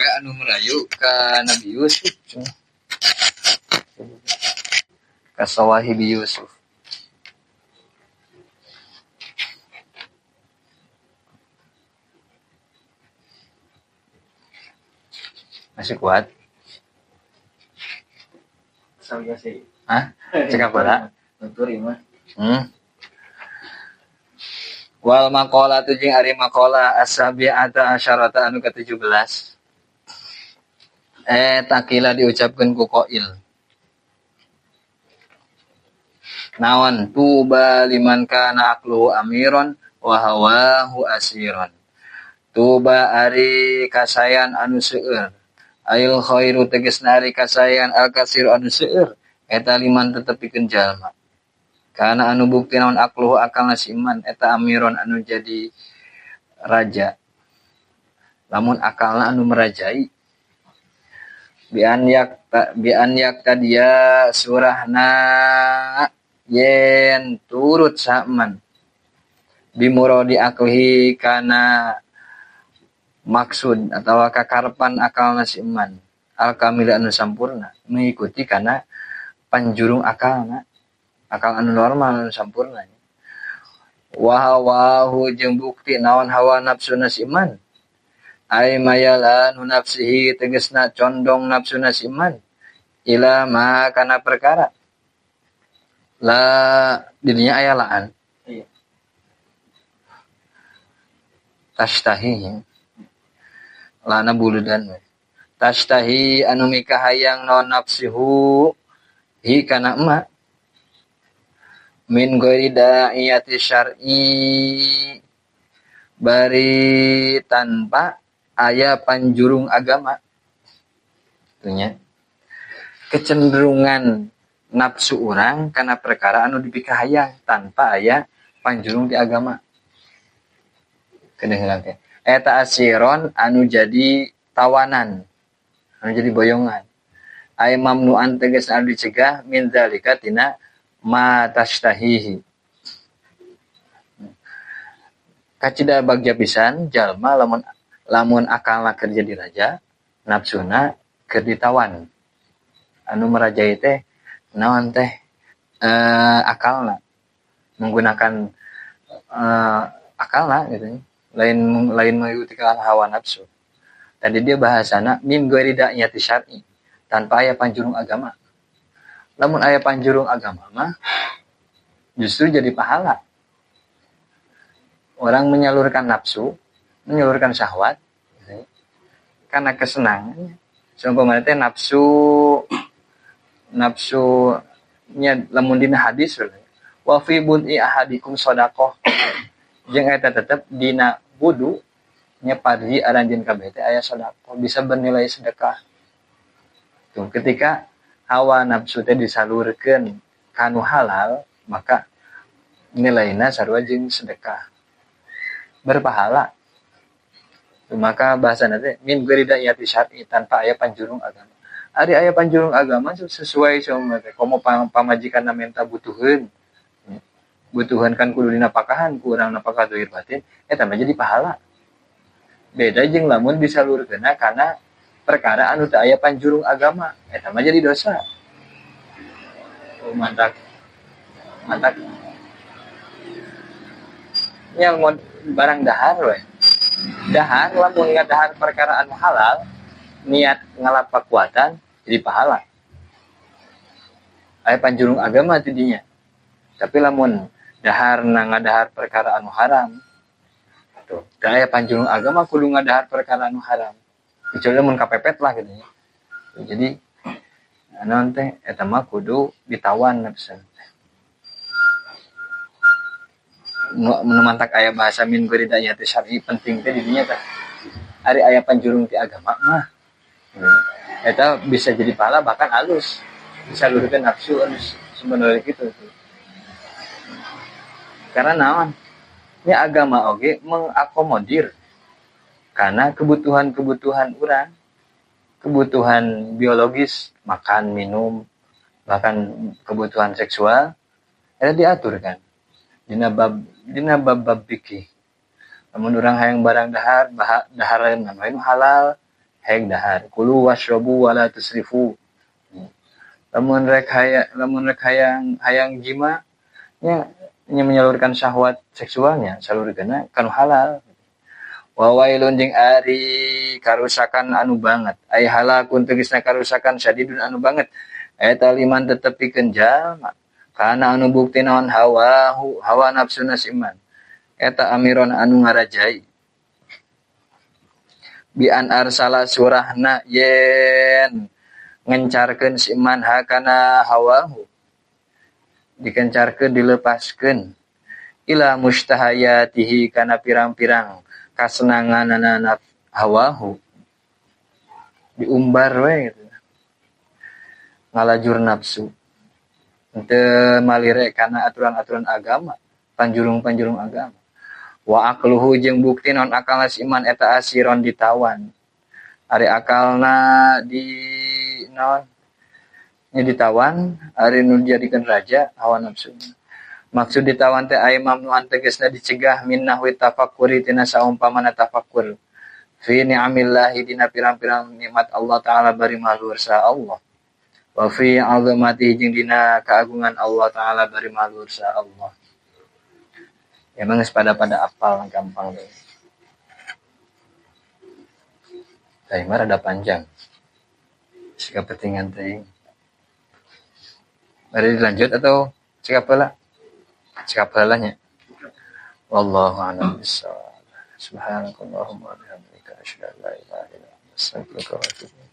awewe anu merayu ka Nabi Yusuf cenah. Ka sawahibi Yusuf. Masih kuat? Saya sih. Hah? Cekap heula. Nutur ieu mah. Wal maqalatu jeung ari maqalah as-sabi'ata asyarata anu ke-17. Takila diucapkeun ku qail. Naon tuba liman kana aqluhu amiron wa hawahu asiron. Tuba ari kasayan anu seueur. Ail khairu tegasna ari kasayan al kasir anu seueur eta liman tetepikeun jalma. Kana anu bukti naon aqluhu akalna si iman eta amiron anu jadi raja. Lamun akalna anu merajai bian yak tadia surahna yen turut saman bimuradi aklihi kana maksud atau kakarepan akalna si iman al kamil anu sampurna mengikuti kana panjurung akalna akal anu normal anu sampurna wa hawahu jeung bukti naon hawa nafsuna si iman ay mayalanu nafsihi tegasna condong nafsuna si iman ila ma kana perkara la dirinya aya laan iya tashtahi lana buludan we tashtahi anu mikahayang naon nafsihu hi kana emak min ghairi da'iyati syar'i bari tanpa aya panjurung agama. Itunya kecenderungan nafsu orang karena perkara anu dipikahayang tanpa aya panjurung di agama. Kedengeran teh. Eta asiron anu jadi tawanan, anu jadi boyongan. Ay mamnuan tegas anu dicegah min zalika tina ma tashtahihi. Kacida bagja pisan jalma lamun akalna keur jadi raja, nafsuna keur ditawan. Anu merajai teh naon teh akalna menggunakan akalna gitu. Lain mengikuti hawa nafsu. Tadi dia bahasana min ghairi da'iyati syar'i, tanpa aya panjurung agama. Lamun aya panjurung agama mah justru jadi pahala. Orang menyalurkan nafsu, menyalurkan syahwat gitu, karena kesenangannya. Seumpamana teh nafsunya lamun dina hadis wa fi bun'i ahadikum shadaqah jeung eta tetep dina wudu nya parji aranjeun kabeh teh aya sedekah, bisa bernilai sedekah. Tuh, ketika hawa nafsu teh disalurkeun kanu halal, maka nilaina sarua jeung sedekah. Berpahala. Tuh, maka bahasana teh min ghairi da'iyati syar'i, tanpa aya panjurung agama. Ari aya panjurung agama sesuai sama teh komo pamajikanna menta butuheun. Butuhan kan kudu dinapakahan, kurang napakah dohir batin, eta mah jadi pahala. Beda jeung lamun disalurkeunna kana perkara anu teu aya panjurung agama, eta mah jadi dosa. Oh, mantak. Mantak. Nya mun barang dahar we. Dahar lamun ngadahar perkara anu halal, niat ngalap pakuatan jadi pahala. Aya panjurung agama ti dinya. Tapi lamun dahar na ngadahar perkara anu haram, tuh aya panjurung agama kudu ngadahar perkara anu haram, kecuali mun kapepet lah gitu ya. Jadi naon teh eta mah kudu ditawan nafsu. Nu mantak aya bahasa min ghairi da'iyati syar'i penting teh di dinya teh. Ari aya panjurung ti agama mah eta bisa jadi pahala bahkan alus, bisa lurkeun nafsu alus sebenarnya gitu. Karena naon? Ini agama oge mengakomodir karena kebutuhan-kebutuhan urang, kebutuhan biologis, makan, minum, bahkan kebutuhan seksual eta diatur kan. Dina bab fikih. Lamun urang hayang barang dahar, dahareun lain halal, Heg dahar. Kulu washrabu wala tusrifu. Lamun rek hayang hayang jima nya menyalurkan syahwat seksualnya salurkeunna kanu halal. Wa wailun jeung ari karusakan anu banget. Ai halakun tegasna karusakan sadidun anu banget. Eta liman tetepikeun jalma. Kana anu bukti naon hawa hawa nafsuna iman. Eta amiron anu ngarajai. Bi an arsala surahna yen ngencarkeun si iman hakana hawahu. Dikencarkeun dilepaskeun ila mustahayatihi kana pirang-pirang kasenanganana hawahu. Diumbar we gitu. Ngalajur nafsu. Henteu malire kana aturan-aturan agama, panjurung-panjurung agama. Wa aqluhu jeung bukti non akalna si iman eta asiron ditawan. Ari akalna di non nya ditawan, ari nu dijadikeun raja hawa nafsu. Maksud ditawan teh aya mamnuan tegasna dicegah min nahwi tafakkuri tina saumpamana tafakkur fi ni'amillahi dina pirang-pirang nikmat Allah taala bari maha luhur saha Allah. Wa fi 'azamatihi jeung dina keagungan Allah taala bari maha luhur saha Allah. Emang geus pada apal gampang deh. Tah mah rada panjang. Sikap pentingan teh. Mari dilanjut atau sikap heula? Sikap heula nya. Wallahu a'lam bissawab. Subhanakallahumma wa bihamdika asyhadu an la ilaha illa anta astaghfiruka wa atubu ilaik.